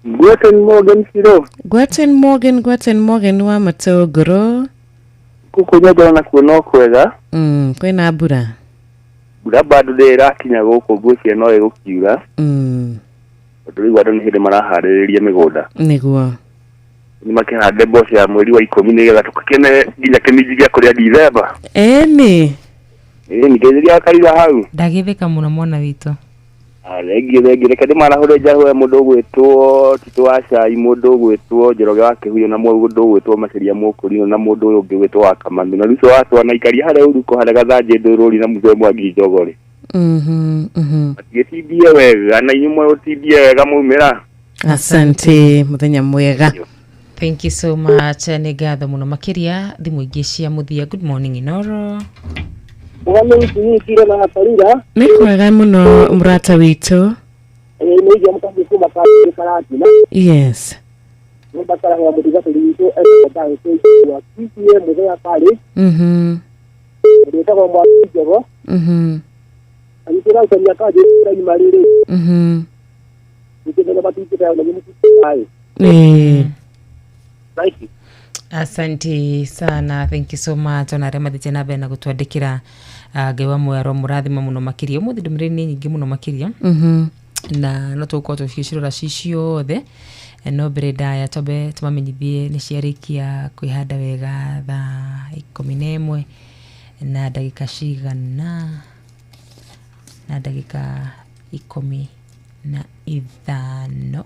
Guten Morgen, Ciro. Guten Morgen, guten Morgen wa matũngũrũ. Gũkũ Nyandarua nakuo no kwega. Kwĩna mbura? Mbura bado ndĩrĩ ĩrakinya gũkũ, ngwĩciria no ĩgũkiura, tondũ rĩu andũ nĩ hĩndĩ maraharĩrĩria mĩgũnda. Nĩguo. Nĩ makĩhande mboco ya mweri wa 10 nĩgetha tũkene nginya kĩminji gĩa kũrĩa Dithemba. Ĩni. Ĩĩ, ngeithĩria Karira hau. Ndageithĩka mũno, mwana witũ. Thengiũ, thengiũ. Reke ndĩmarahũre njahũre mũndũ ũgwĩtwo Tito wa Cai, mũndũ ũgwĩtwo Njoroge wa Kĩhuyo, na mũndũ ũgwĩtwo Maceria Mũkũrinũ, na mũndũ ũyũ ũngĩ ũgwĩtwo wa Kamanu na Ruco wa Twana ikaria harĩa Uruko harĩa Gathanjĩ Ndũrũri na Mũthee Mwangi Njogore. Matigĩtindie wega na inyuĩ mũtindie wega maumĩra. Asante, mũthenya mwega. Thank you so much. Nĩ ngatho mũno makĩria. Thimũ ingĩ cia mũthia. Good morning, Inoro. Ũgamĩnyitire na Karira. Nĩ kwega mũno, mũrata witũ. Nĩigia mũkathi kuma Karatina. Yes. Nĩmbakarahũra mũtungatĩri witũ etagwo wa PCA Mũthenya Karĩ, mũndũ wĩtagwo Mwangi Njogo, agĩtwĩra ũcania kanjũ raima rĩrĩ, gũkĩmenya matingĩte na nĩ mũtikaĩ. Asante sana, thank you so much. Ona arĩa mathiĩte na mbere na gũtwandĩkĩra, Ngai wa mwero mũrathima mũno makĩria. Ũmũthĩ ndũmĩrĩri nĩ nyingĩ mũno makĩria, na no tũgũkorwo tũgĩcirora ci ciothe. No mbere ndaya twambe tũmamenyithie nĩ ciarĩkia kwĩhanda wega thaa 11 na ndagĩka cigana, na ndagĩka 15.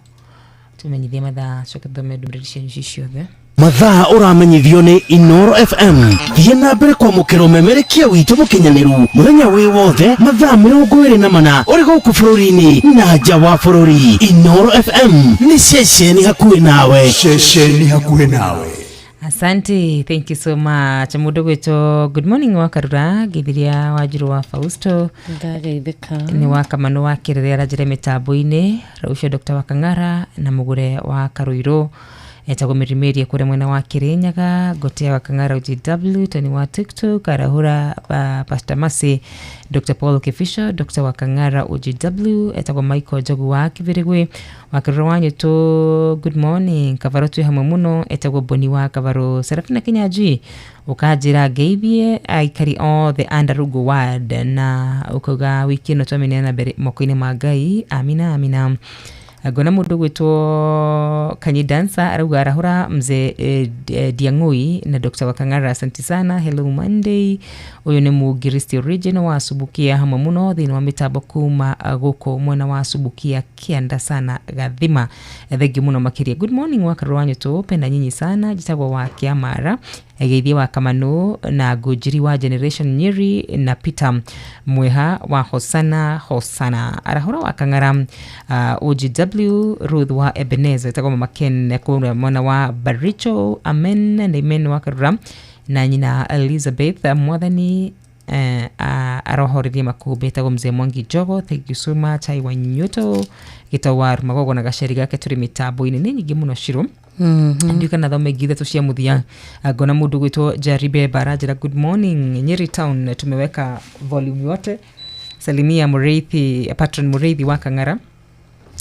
Tũmenyithie mathaa, coke tũthome ndũmĩrĩri cianyu ci ciothe. Mathaa ũramenyithio nĩ Inoro FM. Thiĩ na mbere kwamũkĩra ũmemerekia witũ mũkinyanĩru mũthenya wĩ wothe mathaa 24 ũrĩ gũkũ bũrũri-inĩ na nja wa bũrũri. Inoro FM nĩ ceceni hakuhĩ nawe. Ceceni hakuhĩ nawe. Asante, thank you so much. Mũndũ gwĩtwo good morning wa Karura, ngeithiria Wanjiru wa Fausto. Ndageithĩka. Nĩ wa Kamano wa Kĩrere aranjĩra mĩtambo-inĩ ũcio Dr. wa Kang'ara na mũgũre wa Karũirũ etagwo Mĩrimĩrie kũrĩa mwena wa Kĩrĩnyaga, Ngotea wa Kang'ara UGW Tony wa TikTok arahũra, Pastor Masi, Dr. Paul Kifisho, Dr. wa Kang'ara UGW etagwo Michael Njogu wa Kibirigwi wa Kĩrũrũ wa Nyũtũ. Good morning Kavaro, twĩ hamwe mũno. Etagwo Boni wa Kavaro. Serafina Kinyanjui ũkanjĩra ngeithie aikari othe a Ndarugu ward, na ũkauga wiki ĩno twamenyana mbere moko-inĩ ma Ngai. Amina, amina. Ngona mũndũ gwĩtwo Kanyi Dansa arauga arahũra mzee Diang'ui na Dr. Wakang'ara, asante sana. Hello Monday, ũyũ nĩ Mũngiristi original wa Subukia, hamwe mũno thĩinĩ wa mĩtambo kuma gũkũ mwena wa Subukia kĩanda sana Gathima. Thengiũ mũno makĩria. Good morning wa Karũrũ wa Nyũtũ, penda nyinyi sana. Njĩtagwo wa Kĩamara. Geithie wa Kamanu na Ngũnjiri wa Generation Nyeri na Peter Mweha wa Hosana Hosana arahũra wa Kang'ara, OGW Ruth wa Ebenezer etagwo Mama Ken kũrĩa mwena wa Baricho. Amen and amen wa Karura na nyina Elizabeth. Mwathani arohorerie makũmbĩ. Etagwo Mzee Mwangi Jogo, thank you so much. Ai wa Nyoto gĩtau wa Magogo na gaceri gake tũrĩ mĩtambo-inĩ nĩ nyingĩ mũno Shiro. Ndiũ kana thome ingĩ ithatũ cia mũthia. Ngona mũndũ gwĩtwo Jaribe Barajara, good morning Nyeri town, tumeweka volume yote. Salimia Mureithi, patron Mureithi wa Kang'ara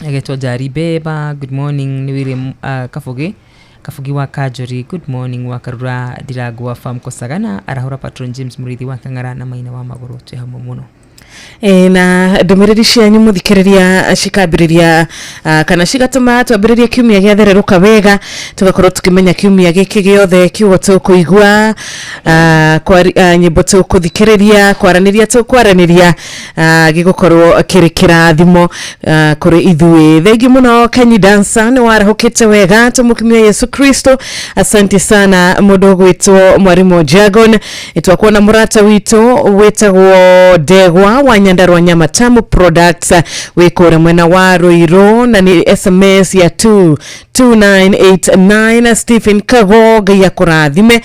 agetwo Jari Beba, good morning. Nĩ William Kabugi Kabugi wa Kajori, good morning wa Karura Ndirango wa Farm Kosagana arahũra patron James Mũrĩithi wa Kang'ara na Maina wa Magũrũ, twĩ hamwe mũno. Na ndũmĩrĩri cianyu mũthikĩrĩria cikambĩrĩria kana cigatũma twambĩrĩrie kiumia gĩathererũka wega, tũgakorwo tũkĩmenya kiumia gĩkĩ gĩothe kiugo tũkũigua, nyĩmbo tũkũthikĩrĩria, kwaranĩria tũkwaranĩria, gĩgũkorwo kĩrĩ kĩrathimo kũrĩ ithuĩ. Thengi mũno Kenyi Dancer, nĩ warahũkĩte wega, tũmũkimia Yesu Kristo. Asante sana mũndũ ũgwĩtwo Mwarimũ Jagon. Nĩtwakuona mũrata witũ wĩtagwo Ndegwa wa Nyandarua Nyama Tamu Products wĩ kũrĩa mwena wa Ruiru na nĩ SMS ya 22989. Stephen Kago, Ngai akũrathime.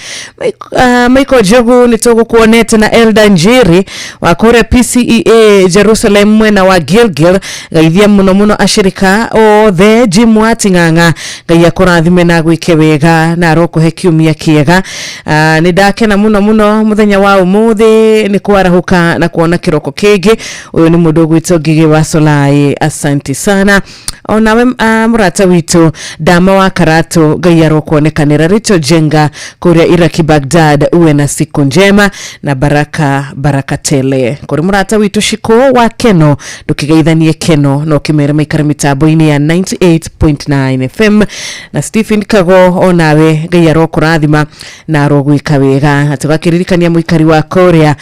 Michael Njogu, nĩ tũgũkuonete na Elda Njeri wa kũrĩa PCEA Jerusalem mwena wa Gilgil. Geithia mũno mũno ashirika othe. Jim wa Ting'ang'a, Ngai akũrathime na gwĩke wega na arokũhe kiumia kĩega. Nĩ ndakena mũno mũno mũthenya wa ũmũthĩ nĩ kwarahũka na kuona kĩroko kĩngĩ. Ũyũ nĩ mũndũ ũgwĩtwo Ngigĩ wa Solai, asante sana. Onawe mũrata witũ Dama wa Karato, Ngai arokuonekanĩra. Rachel Jenga kũrĩa Iraki Baghdad, uwe na siku njema na baraka baraka tele. Kũrĩ mũrata witũ Shiko wa Keno, ndũkĩgeithanie Keno na ũkĩmere maikare mĩtambo-inĩ ya 98.9 FM. Na Stephen Kago, onawe Ngai arokũrathima na arogwĩka wega. Tũgakĩririkania mũikari wa kũrĩa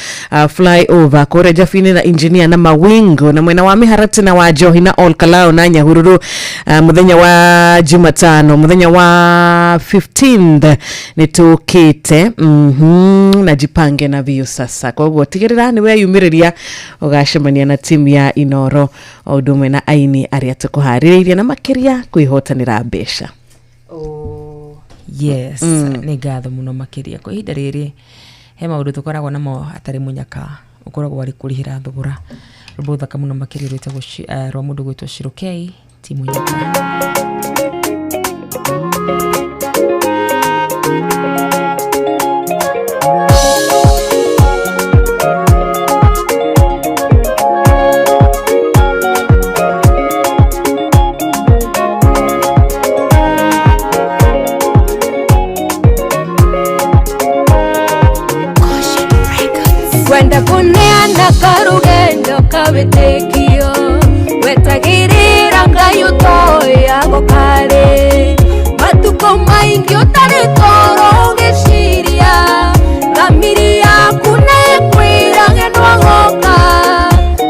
flyover kũrĩa Jafini na engineer na Mawingo na mwena wa Miharati na wa Njohi na Olkalao na Nyahururu, mũthenya wa Jumatano mũthenya wa 15th nĩ tũkĩte na jipange na biũ sasa. Koguo tigĩrĩra nĩ weyumĩrĩria ũgacemania na timu ya Inoro o ũndũ ũmwe na aini arĩa tũkũharĩrĩirie na makĩria kwĩhotanĩra mbeca. Yes. Nĩ ngatho mũno makĩria. Kwa ihinda rĩrĩ he maũndũ tũkoragwo namo atarĩ mũnyaka ũkoragwo arĩ kũrĩhĩra thogora. Rwĩmbo rũthaka mũno makĩria rwĩtagwo rwa mũndũ gwĩtwo Shirokei ti mũnyaka. Kwenda kuneana karugendo kawĩtĩkio wetagĩrĩra Ngai ũtoyago karĩ matukũ maingĩ ũtarĩ toro ũgĩciria thamiri yaku nĩĩkwĩra ng'endo agoka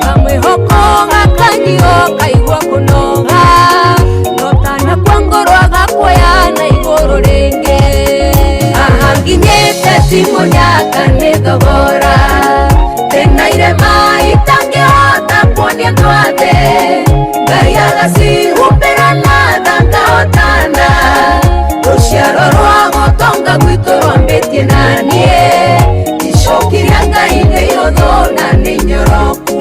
kamwĩhoko gakanyio kaigua kũnoga no tanakua ngoro agakuoya na igũrũ rĩngĩ. Haha nginyĩte ti mũnyaka nĩ thogora tena irema itangĩhota kuonia twathe Ngai agacihumbĩra na tha ngahotana rũciaro rwa gũtonga gwitũ rwambĩtie na niĩ icoki rĩa Ngai nĩ ihũthũ na nĩ inyoroku.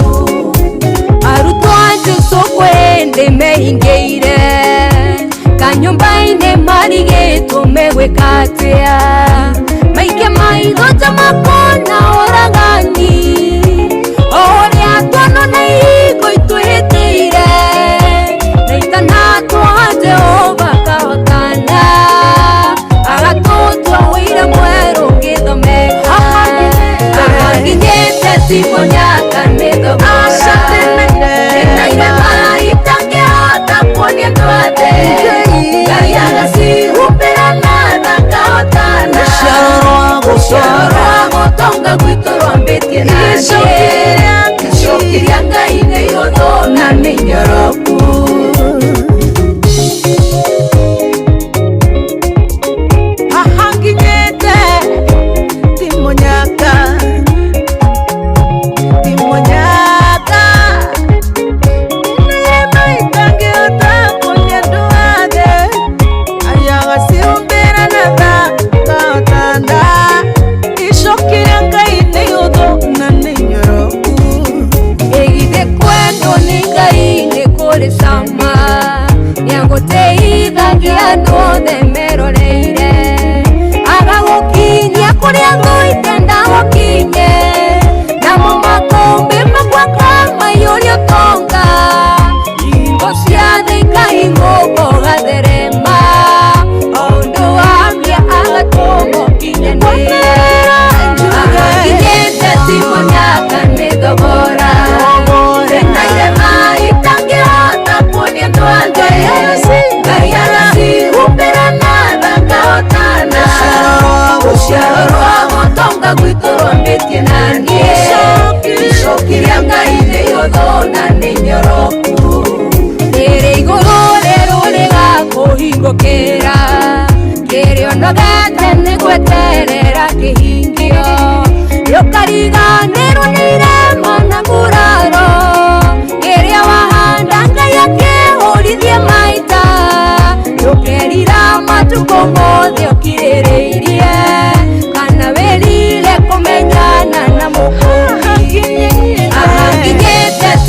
Arutwo a Jesũ kwĩ hĩndĩ mehingĩire kanyũmba-inĩ marigĩtwo megwĩka atĩa maike maitho ta makona ũragani o ũrĩa tuono na ihingo itwĩhĩtĩire na itanatwo Jehova kahotana agatũtua ũira mwerũ ũngĩthomeka. Haha nginyĩte ti mũnyaka nĩ thogora tena irema itangĩhota kuonia twathe Ngai agacihumbĩra na tha ngahotana.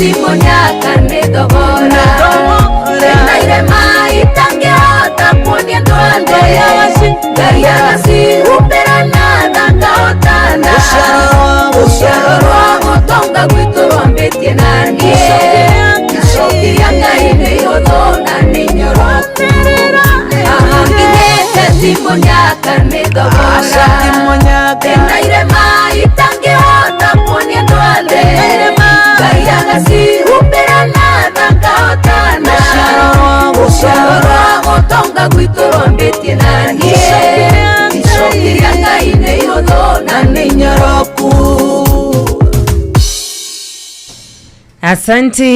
ti mũnyaka nĩ thogora Ndĩna irema itangĩhota kuonia andũ othe Ngai agacihumbĩra na tha ngahotana Rũciaro rwa gũtonga gwitũ rwambĩtie na niĩ Icoki rĩa Ngai nĩ ihũthũ na nĩ inyoroku Haha nginyĩte ti mũnyaka nĩ thogora Ndĩna irema itangĩhota kuonia andũ othe Ngai agacihumbĩra na tha ngahotana Rũciaro rwa gũtonga gwitũ rwambĩtie na niĩ Icoki rĩa Ngai nĩ ihũthũ na nĩ inyoroku. Asante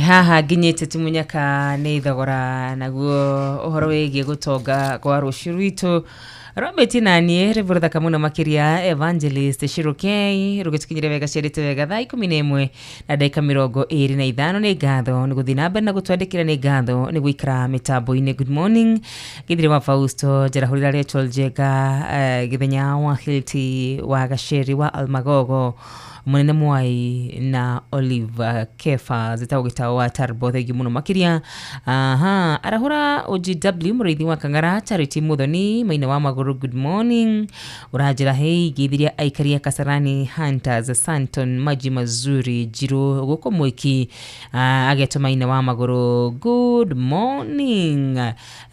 haha nginyĩte ti mũnyaka nĩ thogora naguo ũhoro wĩgiĩ gũtonga kwa rũciũ rwitũ rwambĩtie naniĩ rwĩmbo rũthaka mũno makĩria Evangelist Shirokei rũgĩtũkinyĩria wega ciarĩte wega thaa 11 na ndagĩka 25. Nĩ ngatho nĩ gũthiĩ na mbere na gũtwandĩkĩra, nĩ ngatho nĩ gũikara mĩtambo-inĩ. Good morning Githire wa Fausto Njarahũrĩra Rachel Njega Gĩthenya wa Hilti wa Gaceri wa Almagogo Munene Mwai na Olive Kefa zitagwo gĩtaũ wa Tarbo thengiũ mũno makĩria. Aha arahũra OGW mũrĩithi wa Kang'ara Charity Muthoni Maina wa Magũrũ good morning ũranjĩra hei ngeithiria aikari a Kasarani Hunters Santon Maji Mazuri Njirũ gũkũ Mwĩki agetwo Maina wa Magũrũ good morning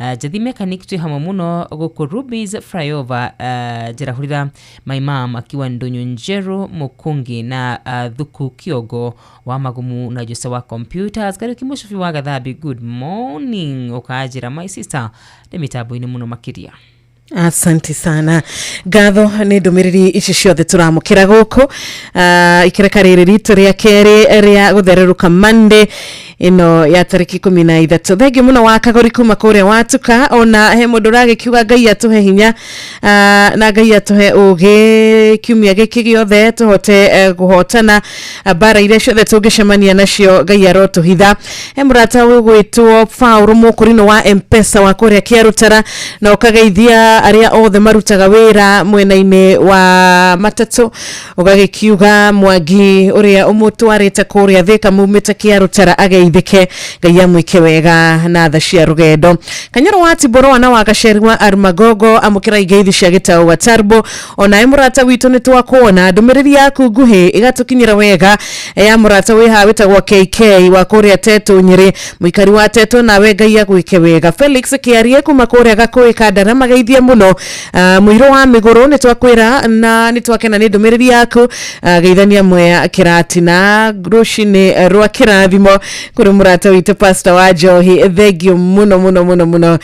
Njathi mechanic twĩ hamwe mũno gũkũ Ruby's Flyover njarahũrĩra my mom akiwa Ndũnyũ Njerũ Mũkũngi na Thuku Kiogo wa Magumu na Jose wa Computers Kariuki Mũcubi wa Gathambi good morning ũkanjĩra my sister nĩ mĩtambo-inĩ mũno makĩria. Asante sana ngatho nĩ ndũmĩrĩri ici ciothe tũramũkĩra gũkũ ikereka rĩrĩ ritũ rĩa kerĩ rĩa gũthererũka Monday ĩno ya tarĩki 13. Thengiũ mũno wa Kagori kuma kũrĩa watuka ona he mũndũ ũragĩkiuga Ngai atũhe hinya na Ngai atũhe ũgĩ kiumia gĩkĩ gĩothe tũhote kũhotana mbara iria ciothe tũngĩcemania nacio Ngai arotũhitha. He mũrata ũgwĩtwo Paul Mũkũrinũ wa M-Pesa wa kũrĩa Kĩarũtara na ũkageithia arĩa othe marutaga wĩra mwena-inĩ wa matatũ ũgagĩkiuga Mwangi ũrĩa ũmũtwarĩte kũrĩa Thĩka mumĩte Kĩarũtara ageithĩke Ngai amwĩke wega na tha cia rũgendo. Kanyoro wa Tiborwa na wa Gaceri wa Arumagogo amũkĩra ingeithi cia gĩtaũ wa Tarbo onawe mũrata witũ nĩ twakuona ndũmĩrĩri yaku nguhĩ ĩgatũkinyĩra wega ya mũrata wĩ haha wĩtagwo KK wa kũrĩa Tetũ Nyĩrĩ mũikari wa Tetũ nawe Ngai agwĩke wega. Felix Kĩarie kuma kũrĩa Gakũĩ Kandara mageithie mũno mũirũ wa mĩgũrũ nĩ twakwĩra na nĩ twakena nĩ ndũmĩrĩri yaku geithania Mwea kĩratina rũcinĩ rwa kĩrathimo kũrĩ mũrata witũ Pastor wa Njohi thengio mũno mũno mũno mũno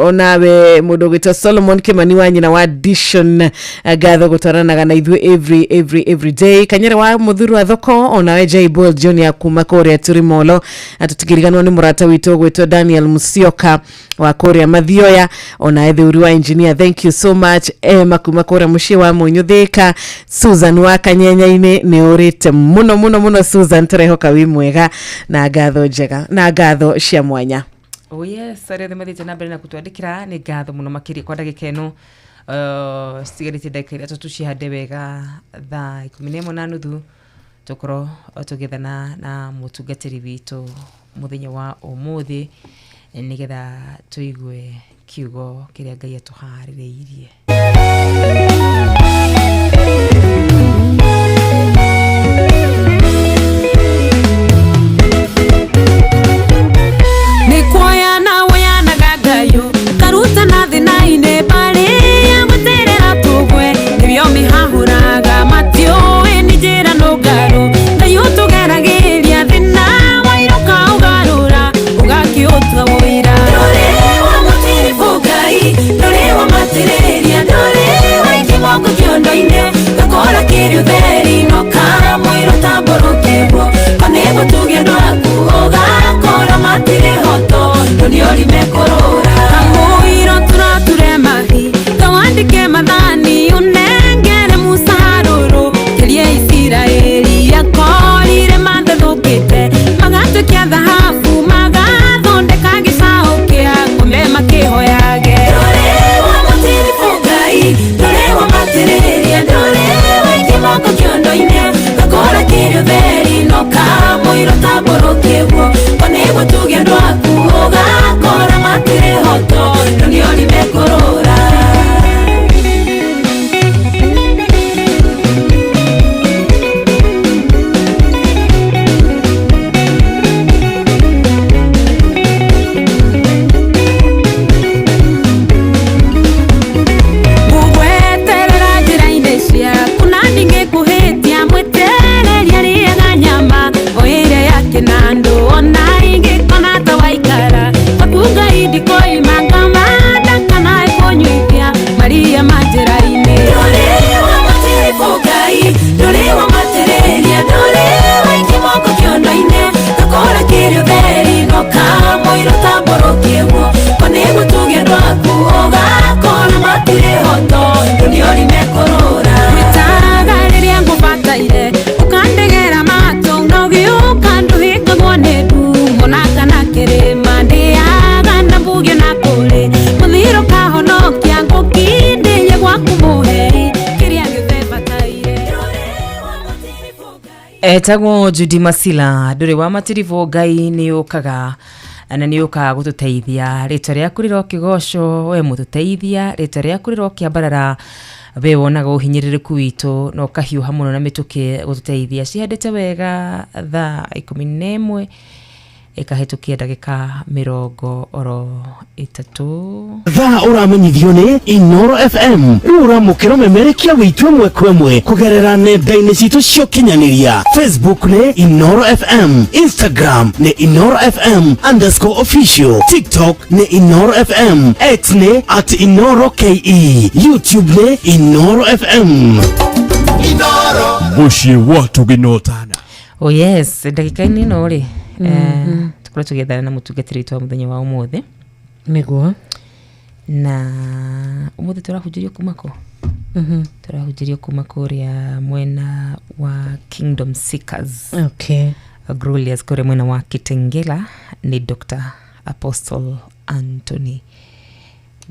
onawe mũndũ ũgwĩtwo Solomon Kimani wa nyina wa Dishon ngatho gũtwaranaga na ithuĩ every day. Kanyere wa mũthuru wa thoko onawe J Bull Junior kuma kũrĩa Turimolo atũtikiriganwo nĩ mũrata witũ ũgwĩtwo Daniel Musyoka wa kũrĩa Mathioya onawe Theuri wa engineer thank you so much Emma kuma kũrĩa mũciĩ wa Mũnyũ Thĩka Susan wa Kanyenya-inĩ nĩ ũrĩte mũno mũno mũno Susan tũrehoka wĩ mwega na ngatho njega na ngatho cia mwanya. Oh yes arĩa othe mathiĩte na mbere na gũtwandĩkĩra nĩ ngatho mũno makĩria kwa ndagĩka ĩno citigarĩtie ndagĩka ithatũ tũcihande wega thaa 11:30 tũkorwo tũgĩethana na mũtungatĩri witũ mũthenya wa ũmũthĩ nĩgetha tũigue kiugo kĩrĩa Ngai atũharĩrĩirie. Nĩkuoyana woyanaga Ngai karutana thĩna-inĩ barĩ ya gweterera tũgwe nĩrĩo mĩhahũraga matiũĩ nĩ njĩra nũngarũ Ngai ũtũgeragĩria thĩna wairũka ũgarũra ũgakĩũtua wũira ndũrĩ wa mũtiribũ Ngai ndũrĩ wa matĩrĩria ndũrĩ wa ikĩmoko kĩondo-inĩ gakora kĩrĩ ũtheri no kamũirũ tambũrũkĩrwo kanĩguo tuge andũ aku ũgakora matirĩ hoto ndũniũri mekũrũra kamũiro tũrature mahi kawandĩke mathani ũnengere Musa harũrũ kĩrie Isiraeli akorire mathethũkĩte magatuĩkia thahabu magathondeka gĩcaũ kĩa ng'ombe makĩhoyage ndũrĩ wa mũtiribũ Ngai ndũrĩ wa matĩrĩria ndũrĩ wa ikĩmoko kĩondo-inĩ gakora kĩrĩ ũtheri Etagwo Judy Masila, ndũrĩ wa matiribũ, Ngai nĩ ũkaga na nĩ ũkaga gũtũteithia. Rĩtwa rĩaku rĩrokĩgocwo, we mũtũteithia, rĩtwa rĩaku rĩrokĩambarara, we wonaga ũhinyĩrĩrĩku witũ na ũkahiũha mũno na mĩtũkĩ gũtũteithia. Cihandĩte wega thaa 11 ĩkahĩtũkia ndagĩka 30. Thaa ũramenyithio nĩ Inoro FM. Rĩu ũramũkĩra ũmemerekia witũ ĩmwe kwa ĩmwe kũgerera nenda-inĩ citũ cia ũkinyanĩria. Facebook nĩ Inoro FM, Instagram nĩ Inoro FM underscore official, TikTok nĩ Inoro FM, X nĩ at Inoro KE, YouTube nĩ Inoro FM. Mũciĩ wa tũginotana. Oh yes, ndagĩka-inĩ ĩno rĩ, tũkorwo tũgĩethana na mũtungatĩri witũ wa mũthenya wa ũmũthĩ. Nĩguo. Na ũmũthĩ tũrahunjĩrio kuma kũ? Tũrahunjĩrio kuma kũrĩa mwena wa Kingdom Seekers. Glorious, kũrĩa mwena wa Kitengela, nĩ Dr. Apostle Anthony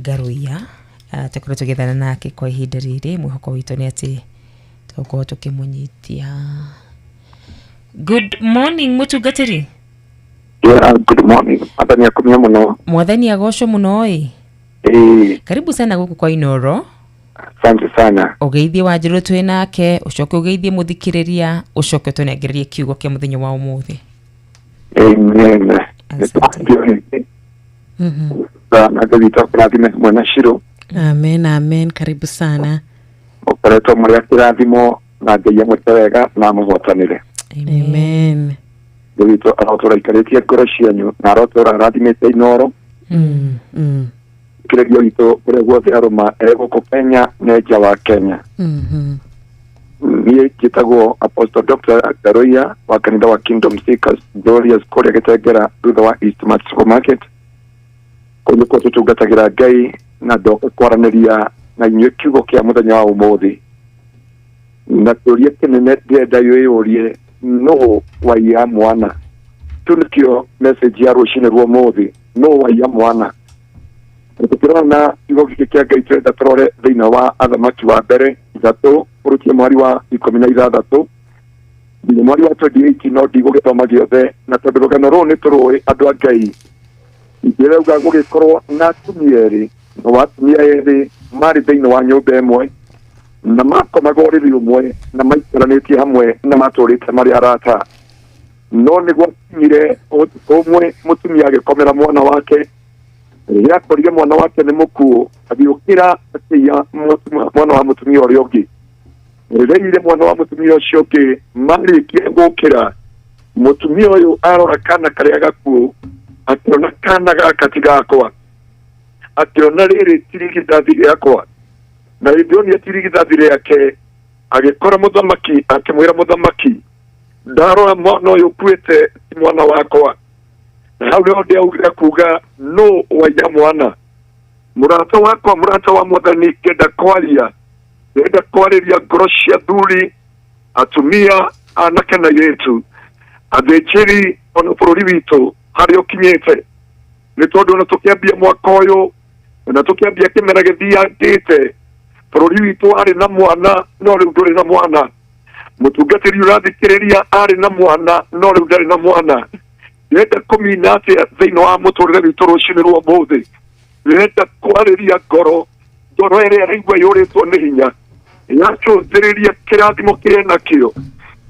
Ngaruiya. Tũkorwo tũgĩethana nake kwa ihinda rĩrĩ. Mwĩhoko witũ nĩ atĩ tũgũkorwo tũkĩmũnyitia. Good morning, mũtungatĩri. Yeah, good morning. Mwathani akumia mũno. Mwathani agocwo mũno ĩ. Ĩĩ, Karibu sana gũkũ kwa Inoro. Asante sana. Ũgeithie Wanjirũ twĩ nake, ũcoke ũgeithie mũthikĩrĩria, ũcoke ũtũnengererie kiugo kĩa mũthenya wa ũmũthĩ. Amen. Nĩtũkũhunjio rĩngĩ. Na Ngai witũ akũrathime hamwe na Shiro. Amen, amen. Karibu sana. Mũkoretwo mũrĩ a kĩrathimo na Ngai amwĩke wega na amũhotanĩre. Amen. Ngai witũ arotũra aikarĩtie ngoro cianyu na arotũra arathimĩte Inoro. Kĩrĩrio witũ kũrĩa guothe arũma e gũkũ Kenya na nja wa Kenya. Niĩ njĩtagwo Apostle Dr. Ngaruiya wa kanitha wa Kingdom Seekers Glorious kũrĩa Gĩtengera thutha wa East Mart Supermarket. Kũu nĩkuo tũtungatagĩra Ngai na ndoka kwaranĩria na inyuĩ kiugo kĩa mũthenya wa ũmũthĩ. Na kĩũria kĩnene ndĩrenda wĩyũrie, nũ waiya mwana? Kĩu nĩkĩo message ya rũcinĩ rwa ũmũthĩ, nũ waiya mwana? Na tũkĩrora na kiugo gĩkĩ kĩa Ngai, tũrenda tũrore thĩinĩ wa Athamaki wa Mbere 3 kũrũkia mweri wa 16 nginya mweri wa 28, no ndigũgĩthoma gĩothe, na tondũ rũgano rũũ nĩ tũrũĩ, andũ a Ngai. Ndĩrauga gũgĩkorwo na atumia erĩ, na wa atumia erĩ marĩ thĩinĩ wa nyũmba ĩmwe na makomaga ũrĩrĩ ũmwe na maikaranĩtie hamwe na matũrĩte marĩ arata, no nĩ gwakinyire ũtukũ ũmwe mũtumia agĩkomera mwana wake. Rĩrĩa akorire mwana wake nĩ mũkuũ, agĩũkĩra akĩiya mwana wa mũtumia ũrĩa ũngĩ. Rĩrĩa aiyire mwana wa mũtumia ũcio ũngĩ, marĩkia gũkĩra, mũtumia ũyũ arora kana karĩa gakuũ, akĩona kana gaka ti gakwa, akĩona rĩrĩ ti rigithathi rĩakwa. Na hĩndĩ onire ti rigithathi rĩake, agĩkora mũthamaki, akĩmwĩra mũthamaki, "Ndarora mwana ũyũ ũkuĩte ti mwana wakwa." Na hau nĩho ndĩaugire kuga, nũ waiya mwana? Mũrata wakwa, mũrata wa Mwathani, ngenda kwaria, ndĩrenda kwarĩria ngoro cia thuri, atumia, anake na airĩtu, athĩnjĩri, ona bũrũri witũ harĩa ũkinyĩte, nĩ tondũ ona tũkĩambia mwaka ũyũ na tũkĩambia kĩmera gĩthiangĩte, bũrũri witũ warĩ na mwana no rĩu ndũrĩ na mwana. Mũtungatĩri ũrathikĩrĩria arĩ na mwana no rĩu ndarĩ na mwana. Ndĩrenda kũmina atĩa thĩinĩ wa mũtũrĩre witũ rũcinĩ rwa ũmũthĩ? Ndĩrenda kwarĩria ngoro, ngoro ĩrĩa ĩraigua yũrĩtwo nĩ hinya, yacũthĩrĩria kĩrathimo kĩrĩa nakĩo,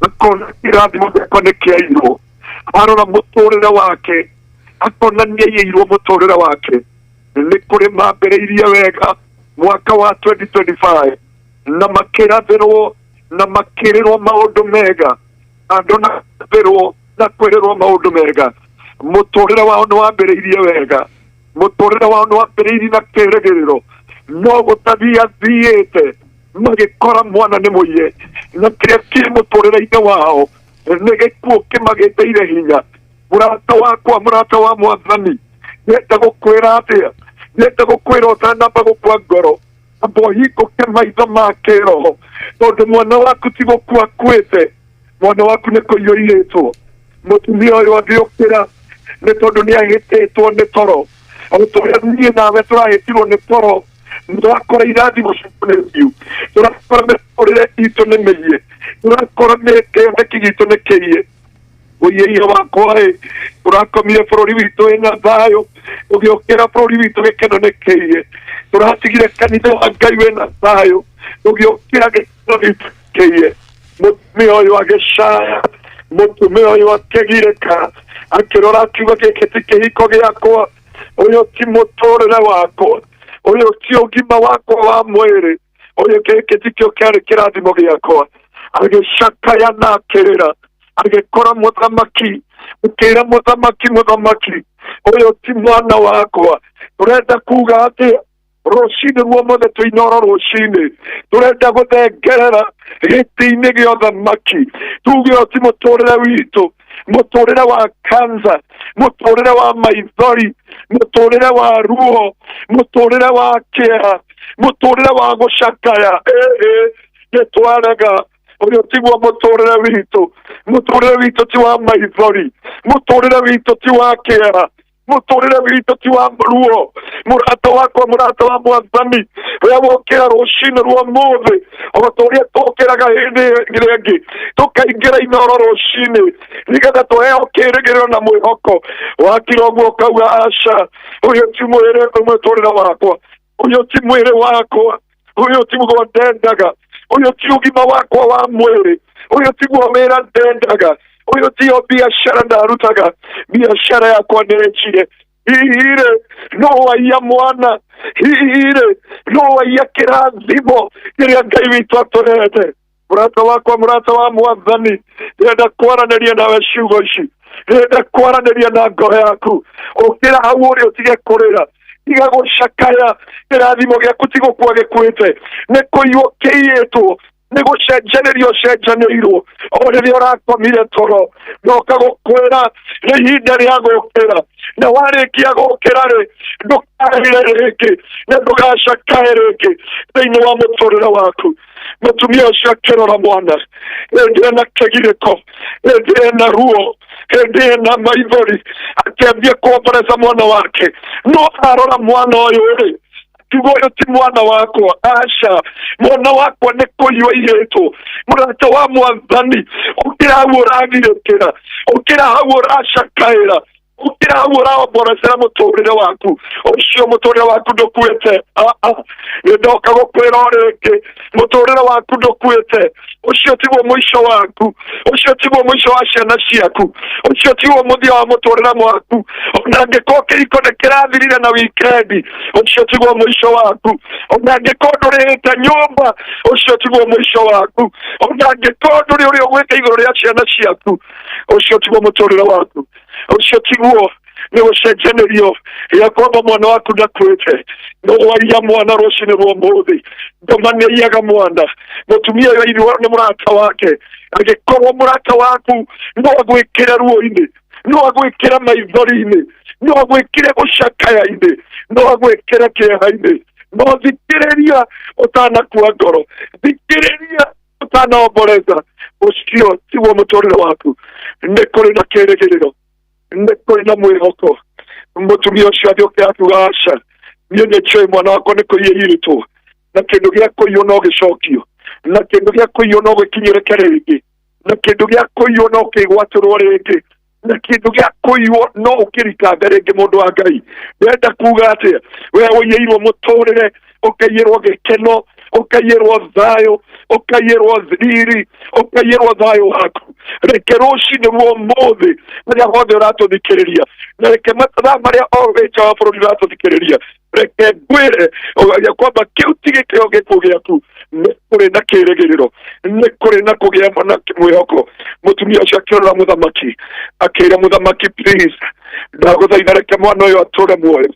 akona kĩrathimo gĩakwa nĩ kĩairwo. Arora mũtũrĩre wake, akona nĩ aiyĩirwo mũtũrĩre wake. Nĩ kũrĩ mambĩrĩirie wega mwaka wa 2025 na makĩrathĩrwo na makĩrĩrwo maũndũ mega, andũ na rathĩrwo na kwĩrĩrwo maũndũ mega. Mũtũrĩre wao nĩ wambĩrĩirie wega, mũtũrĩre wao nĩ wambĩrĩirie na kĩrĩgĩrĩro, no gũtathiĩ athiĩte magĩkora mwana nĩ mũiye, na kĩrĩa kĩ mũtũrĩre-inĩ wao nĩ gĩkuũ kĩmagĩtĩire hinya. Mũrata wakwa, mũrata wa Mwathani, ndĩrenda gũkwĩra atĩa? Ndĩrenda gũkwĩra ũtanamba gũkua ngoro, amba ũhingũke maitho ma kĩroho, tondũ mwana waku ti gũkua akuĩte, mwana waku nĩ kũiyũirĩtwo. Mũtumia ũyũ agĩũkĩra, nĩ tondũ nĩ ahĩtĩtwo nĩ toro, o ta ũrĩa niĩ nawe tũrahĩtirwo nĩ toro. Tũrakora irathimo citũ nĩ biũ, tũrakora mĩtũrĩre itũ nĩ mĩiye, tũrakora kĩoneki gitũ nĩ kĩiye. Ũiĩie wakwa ĩ, tũrakomire bũrũri witũ wĩna thayũ, tũgĩũkĩra bũrũri witũ gĩkeno nĩ kĩiye. Tũratigire kanitha wa Ngai wĩna thayũ, tũgĩũkĩra gĩkeno gitũ kĩiye. Mũtumia ũyũ agĩcaya, mũtumia ũyũ akĩgirĩka, akĩrora akiuga gĩkĩ ti kĩhiko gĩakwa, ũyũ ti mũtũrĩre wakwa, ũyũ ti ũgima wakwa wa mwĩrĩ, ũyũ gĩkĩ tikĩo kĩarĩ kĩrathimo gĩakwa. Agĩcakaya na akĩrĩra, agĩkora mũthamaki, akĩra mũthamaki, mũthamaki, ũyũ ti mwana wakwa. Tũrenda kuga atĩa rũcinĩ rwa ũmũthĩ? Tũinoro rũcinĩ tũrenda gũthengerera gĩtĩ-inĩ gĩa ũthamaki, tuge ũyũ ti mũtũrĩre witũ, mũtũrĩre wa kansa, mũtũrĩre wa maithori, mũtũrĩre wa ruo, mũtũrĩre wa kĩeha, mũtũrĩre wa gũcakaya. Ĩĩ, nĩ twarega, ũyũ tiguo mũtũrĩre witũ. Mũtũrĩre witũ ti wa maithori, mũtũrĩre witũ ti wa kĩeha, mũtũrĩre witũ ti wa ruo. Mũrata wakwa, mũrata wa mwathani, ũrĩa wokĩra rũcinĩ rwa mũthĩ, o ta ũrĩa tũkĩraga hĩndĩ ĩrĩa ĩngĩ, tũkaingĩra inoro rũcinĩ nĩgetha tũheo kĩĩrĩgĩrĩro na mwĩhoko. Wakira ũguo ũkauga aca, ũyũ ti mwĩrĩ mũtũrĩre wakwa, ũyũ ti mwĩrĩ wakwa, ũyũ tiguo ndendaga, ũyũ ti ũgima wakwa wa mwĩrĩ, ũyũ tiguo wĩra ndendaga, ũyũ tiyo biacara ndarutaga, biacara yakwa nĩrĩkire. Hihi-rĩ no waiya mwana? Hihi-rĩ no waiya kĩrathimo kĩrĩa Ngai witũ atũrehete? Mũrata wakwa, mũrata wa mwathani, ndĩrenda kwaranĩria nawe ciugo ici, ndĩrenda kwaranĩria na ngoro yaku. Ũkĩra hau ũrĩ, ũtige kũrĩra, tiga gũcakaya. Kĩrathimo gĩaku ti gũkua gĩkuĩte, nĩ kũiywo kĩiyĩtwo, nĩ gũcenjanĩrio ũcenjanĩirwo o rĩrĩa ũrakomire toro. Ndoka gũkwĩra nĩ ihinda rĩa gũkĩra, na warĩkia gũkĩra rĩ, ndũkarĩre rĩngĩ na ndũgacakae rĩngĩ thĩinĩ wa mũtũrĩre waku. Mũtumia ũcio akĩrora mwana, hĩndĩ ĩna kĩgirĩko, hĩndĩ ĩna ruo, hĩndĩ ĩna maithori, akĩambia kuomboreza mwana wake. No arora mwana ũyũ rĩ, akiuga ũyũ ti mwana wakwa, aca, mwana wakwa nĩ kũiywo aiyĩtwo. Mũrata wa mwathani, ũkĩra hau ũragirĩkĩra, ũkĩra hau ũracakaĩra, ũkĩra hau ũraomborecera mũtũrĩre waku. Ũcio mũtũrĩre waku ndũkuĩte. Nĩ ndoka gũkwĩra o rĩngĩ, mũtũrĩre waku ndũkuĩte. Ũcio tiguo mũico waku, ũcio tiguo mũico wa ciana ciaku, ũcio tiguo mũthia wa mũtũrĩre waku. Ona angĩkorwo kĩhiko nĩ kĩrathirire na wikendi, ũcio tiguo mũico waku. Ona angĩkorwo ndũrĩhĩte nyũmba, ũcio tiguo mũico waku. Ona angĩkorwo ndũrĩ ũrĩa ũgwĩka igũrũ rĩa ciana ciaku, ũcio tiguo mũtũrĩre waku. Ũcio tiguo nĩ gũcenjanĩrio ya kwamba mwana waku ndakuĩte. No waiya mwana rũcinĩ rwa ũmũthĩ, ndoma nĩ aiyaga mwana. Mũtumia ũyũ airirwo nĩ mũrata wake. Angĩkorwo mũrata waku no agwĩkĩre ruo-inĩ, no agwĩkĩre maithori-inĩ, no agwĩkĩre gũcakaya-inĩ, no agwĩkĩre kĩeha-inĩ, no thikĩrĩria ũtanakua ngoro, thikĩrĩria ũtanaomboreza, ũcio tiguo mũtũrĩre waku. Nĩ kũrĩ na kĩĩrĩgĩrĩro, nĩ kũrĩ na mwĩhoko. Mũtumia ũcio agĩũkĩra akiuga aca, niĩ nĩ njũĩ mwana wakwa nĩ kũiya irĩtwo, na kĩndũ gĩa kũiywo no gĩcokio, na kĩndũ gĩa kũiywo no gĩkinyĩrĩke rĩngĩ, na kĩndũ gĩa kũiywo no kĩgwatĩrwo rĩngĩ, na kĩndũ gĩa kũiywo no ũkĩrikange rĩngĩ. Mũndũ wa Ngai, ndĩrenda kuga atĩa? We ũiyĩirwo mũtũrĩre, ũkaiyĩrwo gĩkeno, ũkaiyĩrwo thayũ, ũkaiyĩrwo riri, ũkaiyĩrwo thayũ waku, reke rũcinĩ rwa ũmũthĩ, harĩa hothe ũratũthikĩrĩria, na reke mathaa marĩa o wĩ nja wa bũrũri ũratũthikĩrĩria, reke ngwĩre ya kwamba kĩu ti gĩkĩo gĩkuũ gĩaku. Nĩ kũrĩ na kĩĩrĩgĩrĩro, nĩ kũrĩ na kũgĩa na mwĩhoko. Mũtumia ũcio akĩrora mũthamaki, akĩra mũthamaki, please, ndagũthaitha, reke mwana ũyũ atũre muoyo,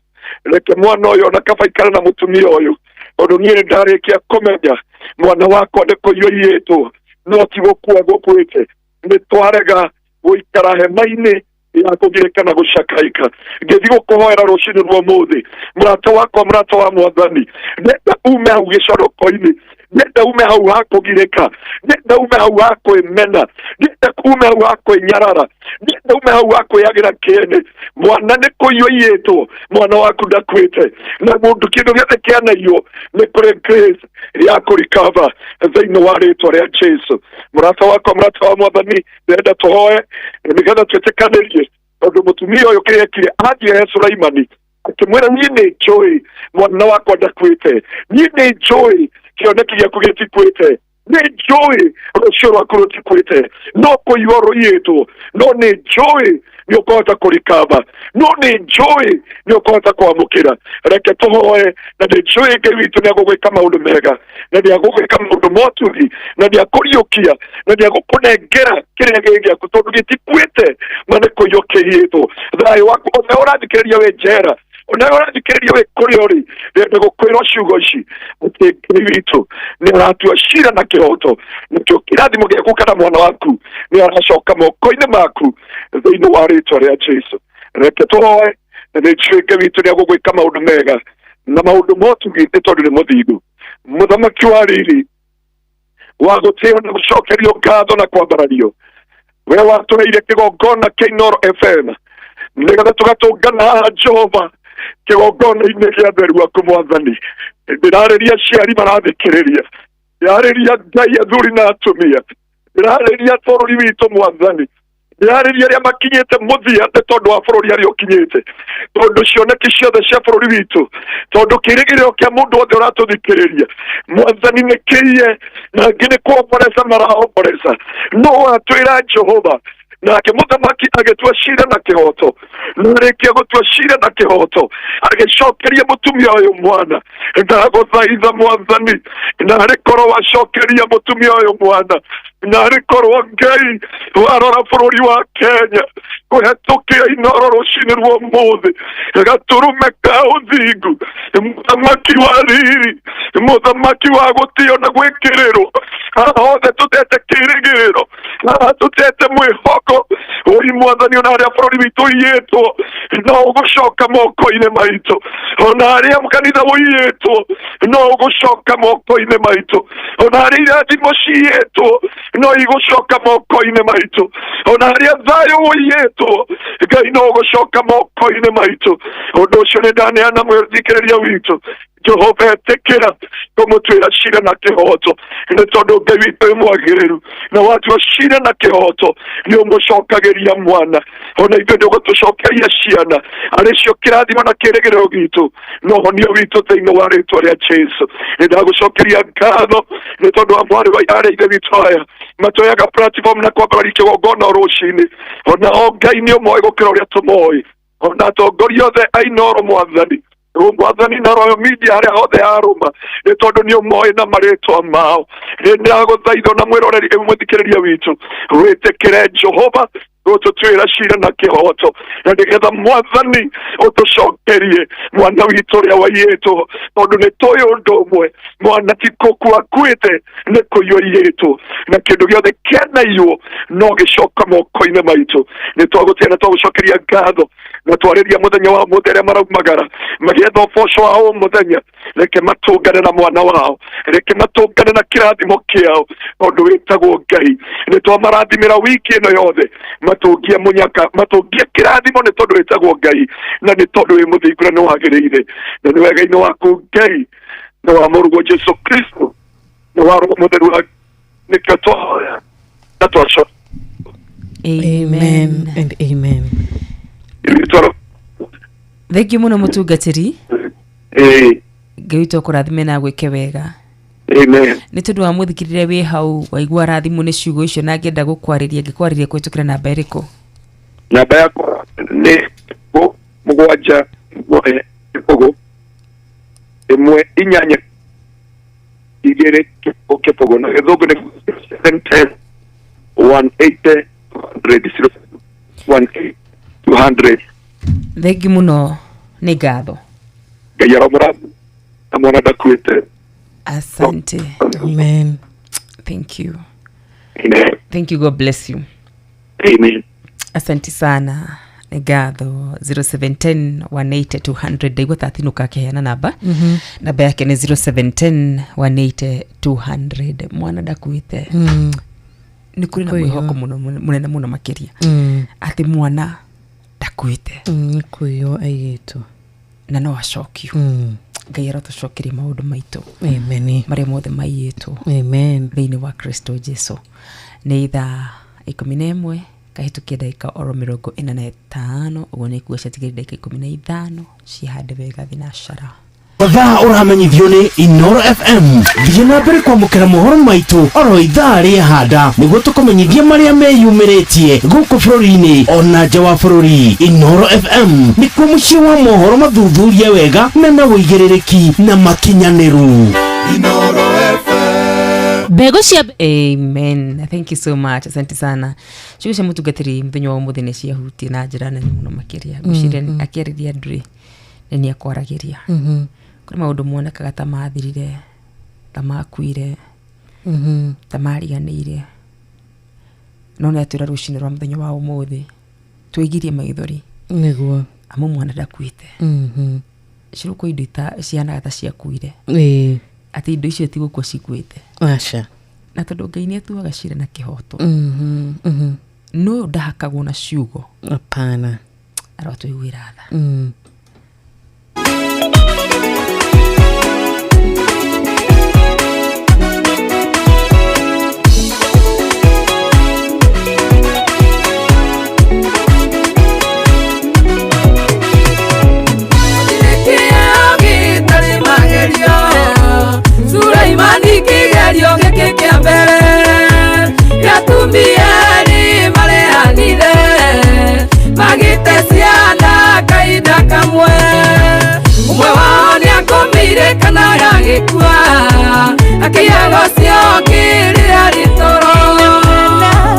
reke mwana ũyũ ona kaba ikare na mũtumia ũyũ, tondũ niĩ nĩ ndarĩkia kũmenya mwana wakwa nĩ kũiywo aiyĩtwo, no ti gũkua gũkuĩte. Nĩ twarega gũikara hema-inĩ ya kũgirĩka na gũcakaika. Ngĩthiĩ gũkũhoera rũcinĩ rwa ũmũthĩ, mũrata wakwa, mũrata wa mwathani, ndenda ume hau gĩcoroko-inĩ. Ndĩrenda ume hau ha kũgirĩka, ndĩrenda ume hau ha kwĩmena, ndĩrenda ume hau ha kwĩnyarara, ndĩrenda ume hau ha kwĩagĩra kĩene. Mwana nĩ kũiywo iyĩtwo, mwana waku ndakuĩte, na mũndũ kĩndũ gĩothe kĩanaiywo nĩ kũrĩ grace ya kũrikava thĩinĩ wa rĩtwa rĩa Jesu. Mũrata wakwa, mũrata wa mwathani, ndĩrenda tũhoe nĩgetha twĩtĩkanĩrie, tondũ mũtumia ũyũ kĩrĩa ekire, athiĩ he Sulaimani akĩmwĩra, niĩ nĩ njũĩ mwana wakwa ndakuĩte, niĩ nĩ njũĩ kĩoneki gĩaku gĩtikuĩte, nĩ njũĩ rũciũ rwaku rũtikuĩte, no kũiywo rũiyĩtwo, no nĩ njũĩ nĩ ũkũhota kũrikaba, no nĩ njũĩ nĩ ũkũhota kwamũkĩra. Reke tũhoe, na nĩ njũĩ Ngai witũ nĩ agũgwĩka maũndũ mega, na nĩ agũgwĩka maũndũ motugi, na nĩ akũriũkia, na nĩ agũkũnengera kĩrĩa gĩ gĩaku, tondũ gĩtikuĩte, ma nĩ kũiywo kĩiyĩtwo. Thayũ waku ona ũrathikĩrĩria wĩ njera, ona ũrathikĩrĩria wĩ kũrĩa ũrĩ, ndĩrenda gũkwĩra ciugo ici atĩ Ngai witũ nĩ aratua cira na kĩhoto, nakĩo kĩrathimo gĩaku kana mwana waku nĩ aracoka moko-inĩ maku thĩinĩ wa rĩtwa rĩa Jesu. Reke tũhoe, na nĩ njũĩ Ngai witũ nĩ agũgwĩka maũndũ mega na maũndũ motugi, nĩ tondũ nĩ mũthingu. Mũthamaki wa riri, wa gũtĩo na gũcokerio ngatho na kwambarario, we watũheire kĩgongona kĩa Inooro FM nĩgetha tũgatũngana haha, Jehova, kĩgongona-inĩ gĩa theru waku. Mwathani, ndĩrarĩria aciari marathikĩrĩria, ndĩrarĩria Ngai athuri na atumia, ndĩrarĩria bũrũri witũ. Mwathani, ndĩrarĩria arĩa makinyĩte mũthia nĩ tondũ wa bũrũri harĩa ũkinyĩte, tondũ cioneki ciothe cia bũrũri witũ, tondũ kĩrĩgĩrĩro kĩa mũndũ wothe ũratũthikĩrĩria, Mwathani, nĩ kĩiye, na angĩ nĩ kuomboreza maraomboreza. No watwĩra, Jehova, nake mũthamaki agĩtua cira na kĩhoto, na arĩkia gũtua cira na kĩhoto agĩcokeria mũtumia ũyũ mwana. Ndagũthaitha, Mwathani, narĩ korwo wacokeria mũtumia ũyũ mwana, narĩ korwo Ngai warora bũrũri wa Kenya kũhetũkĩra Inoro rũcinĩ rwa ũmũthĩ, gatũrũme ka ũthingu, mũthamaki wa riri, mũthamaki wa gũtĩo na gwĩkĩrĩrwo, haha hothe tũtete kĩrĩgĩrĩro, haha tũtete mwĩhoko ũi. Mwathani, ona harĩa bũrũri witũ ũiyĩtwo no ũgũcoka moko-inĩ maitũ, ona harĩa kanitha ũiyĩtwo no ũgũcoka moko-inĩ maitũ, ona harĩa irathimo ciyĩtwo no igũcoka moko-inĩ maitũ, ona harĩa thayũ ũiyĩtwo, Ngai, no ũgũcoka moko-inĩ maitũ. Ũndũ ũcio nĩ ndaneana mwĩthikĩrĩria witũ. Jehova, ĩtĩkĩra kũmũtuĩra cira na kĩhoto, nĩ tondũ Ngai witũ wĩ mwagĩrĩru, na watua cira na kĩhoto nĩ ũmũcokagĩria mwana. Ona ithuĩ nĩ ũgũtũcokeria ciana arĩ cio kĩrathimo na kĩrĩgĩrĩro gitũ na ũhonio witũ thĩinĩ wa rĩtwa rĩa Jesu. Nĩ ndagũcokeria ngatho nĩ tondũ wa mwarĩ wa arĩa ithe witũ aya matoyaga platform na kwambararia kĩgongona o rũcinĩ. Ona o Ngai nĩ ũmoĩ gũkĩra ũrĩa tũmoĩ, ona atongoria othe a Inooro, Mwathani, Mwathani, na Royal Media harĩa hothe yarũma, nĩ tondũ nĩ ũmoĩ na marĩtwa mao. Nĩ ndagũthaitha na mwĩroreri, mwĩthikĩrĩria witũ, wĩtĩkĩre Jehova gũtũtuĩra cira na kĩhoto, na nĩgetha, Mwathani, ũtũcokerie mwana witũ ũrĩa waiyĩtwo, tondũ nĩ tũĩ ũndũ ũmwe, mwana ti kũkua akuĩte, nĩ kũiywo iyĩtwo, na kĩndũ gĩothe kĩanaiywo no gĩcoka moko-inĩ maitũ. Nĩ twagũtĩa na twagũcokeria ngatho na twarĩria mũthenya wa ũmũthĩ arĩa maraumagara magĩetha ũboco wao mũthenya. Reke matũngane na mwana wao, reke matũngane na kĩrathimo kĩao, tondũ wĩtagwo Ngai. Nĩ twamarathimĩra wiki ĩno yothe, matũngie mũnyaka, matũngie kĩrathimo, nĩ tondũ wĩtagwo Ngai, na nĩ tondũ wĩ mũthingu na nĩ wagĩrĩire, na nĩ wega-inĩ waku, Ngai, na wa mũrũguo Jesu Kristo, na wa Roho Mũtheru wa nĩkĩo twahoya na twacoka. Amen and amen. Thengiũ mũno, mũtungatĩri. Ĩĩ. Ngai witũ akũrathime na agwĩke wega. Amen. Nĩ tondũ wa mũthikĩrĩria wĩ hau waigua arathimwo nĩ ciugo icio na angĩenda gũkwarĩria, angĩkwarĩria kũhĩtũkĩra namba ĩrĩkũ? Namba yakwa nĩ 7 1 0 1 8 2 0 0, na gĩthũngũ nĩ 7 10 1 8 200, 0 1 8 200. Thengiũ mũno, nĩ ngatho. Ngai aromũrathima, na mwana ndakuĩte. Asante. Amen. Thank you. Amen. Thank you, God bless you. Amen. Asante sana. Nĩ ngatho. 0710 180 200. Ndaigua ta atinũka akĩheana namba. Namba yake nĩ 0710 180 200. Mwana ndakuĩte. Nĩ kũrĩ na Kũiywo. mwĩhoko mũno mũnene mũno makĩria atĩ mwana ndakuĩte. Nĩ kũiywo aiyĩtwo. Na no acokio. Ngai arotũcokeria maũndũ maitũ Amen. marĩa mothe maiyĩtwo Amen. thĩinĩ wa Kristo Jesu. Nĩ ithaa 11 kahĩtũkia ndagĩka oro 45, ũguo nĩ kuga ciatigĩrĩ ndagĩka 15 cihande wega thinacara. Mathaa ũramenyithio nĩ Inoro FM. Thiĩ na mbere kwamũkĩra mohoro maitũ oro ithaa rĩa handa nĩguo tũkũmenyithie marĩa meyumĩrĩtie gũkũ bũrũri-inĩ ona nja wa bũrũri. Inoro FM nĩkuo mũciĩ wa mohoro mathuthurie wega na na ũigĩrĩrĩki na makinyanĩru. Mbegũ cia Amen, thank you so much, asante sana. Ciugo cia mũtungatĩri mũthenya wa ũmũthĩ nĩ ciahutie na njĩra nene mũno makĩria. Ngwĩciria akĩarĩria andũ rĩ, nĩ nĩ akwaragĩria. Kũrĩ maũndũ monekaga ta mathirire, ta makuire, ta mariganĩire, no nĩ atwĩra rũcinĩ rwa mũthenya wa ũmũthĩ twĩgirie maithori. Nĩguo. Amu mwana ndakuĩte. Cirũkwo indo cihanaga ta ciakuire, atĩ indo icio ti gũkua cikuĩte. Aca. Na tondũ Ngai nĩ atuaga cira na kĩhoto, no ũyũ ndahakagwo na ciugo. Hapana. Arotũiguĩra tha. Kĩo gĩtarĩ magerio, Sulaimani kĩgerio gĩkĩ kĩa mbere gĩatumia erĩ marehanire magĩte ciana kahinda kamwe. Ũmwe wao nĩakomeire kana agĩkua, akĩiyaga ũcio ũngĩ rĩrĩa rĩtoro.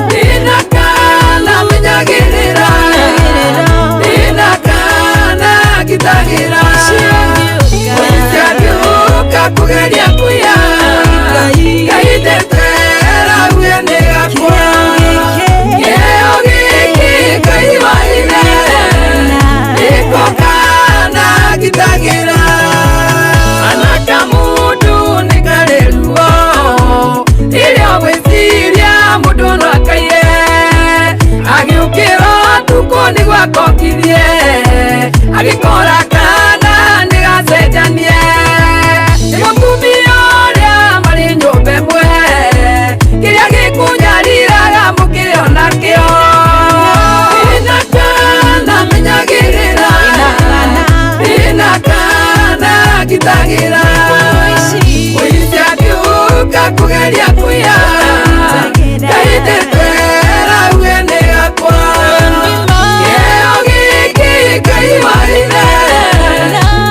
Ndĩna kana menyagĩrĩra, ndĩna kana ngitagĩra, mũici angĩũka kũgeria kũiya, Ngai ndetera uge nĩ gakwa. Kĩheo gĩkĩ Ngai waheire nĩko kana ngitagĩra. Kana mũndũ nĩ karĩ ruo rĩrĩa ũgwĩciria mũndũ no akaiye, agĩũkĩra ũtukũ nĩguo akokithie, agĩkora kana nĩ gacenjanie. Nĩ mũtumia ũrĩa marĩ nyũmba ĩmwe, kĩrĩa gĩkũnyariraga mũkĩrĩ onakĩo. Ndĩna kana menyagĩrĩra, ndĩna kana ngitagĩra, mũici angĩũka kũgeria kũiya, Ngai ndetera uge nĩ gakwa. Kĩheo gĩkĩ Ngai waheire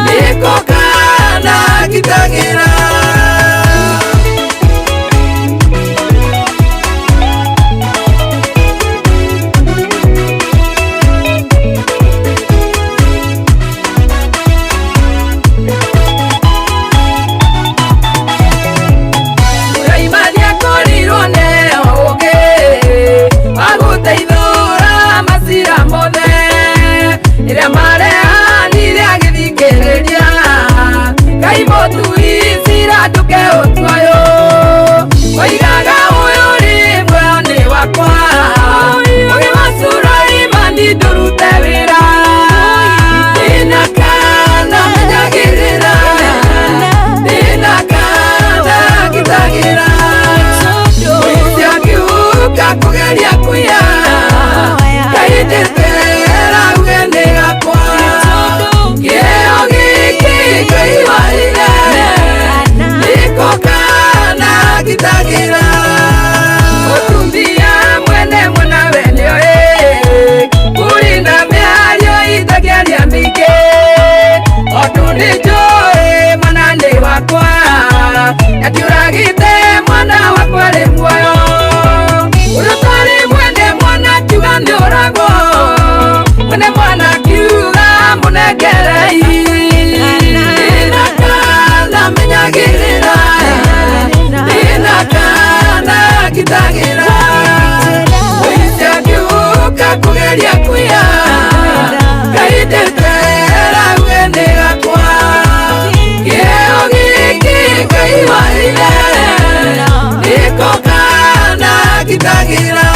nĩko kana ngitagĩra. Sulaimani akorirwo nĩ ũũgĩ wa gũteithũra macira mothe, ĩrĩa marehanire agĩthikĩrĩria. Ngai mũtui cira ndũke ũtuoyũ, oigaga ũyũ rĩ muoyo nĩ wakwa, ũgĩ wa Sulaimani ndũrute wĩra. Ndĩna kana menyagĩrĩra, ndĩna kana ngitagĩra, mũici angĩũka kũgeria kũiya, Ngai ndetera uge nĩ gakwa. Kĩheo gĩkĩ Ngai waheire nĩko kana ngitagĩra. Mũtumia mwene mwena we nĩoĩ kũrĩ na mĩario itangĩaria mĩingĩ, tondũ nĩnjũĩ mwana nĩ wakwa, na ndiũragĩte mwana wakwa rĩ muoyo. Ũrĩa ũtarĩ mwene mwana akiuga nĩũragwo, mwene mwana akiuga mũnengerei. Ndĩna kana menyagĩrĩra, ndĩna kana ngitagĩra, mũici angĩũka kũgeria kũiya, Ngaindetera uge gakwa Kĩheo gĩkĩ Ngai waheire Nĩko kana ngitagĩra.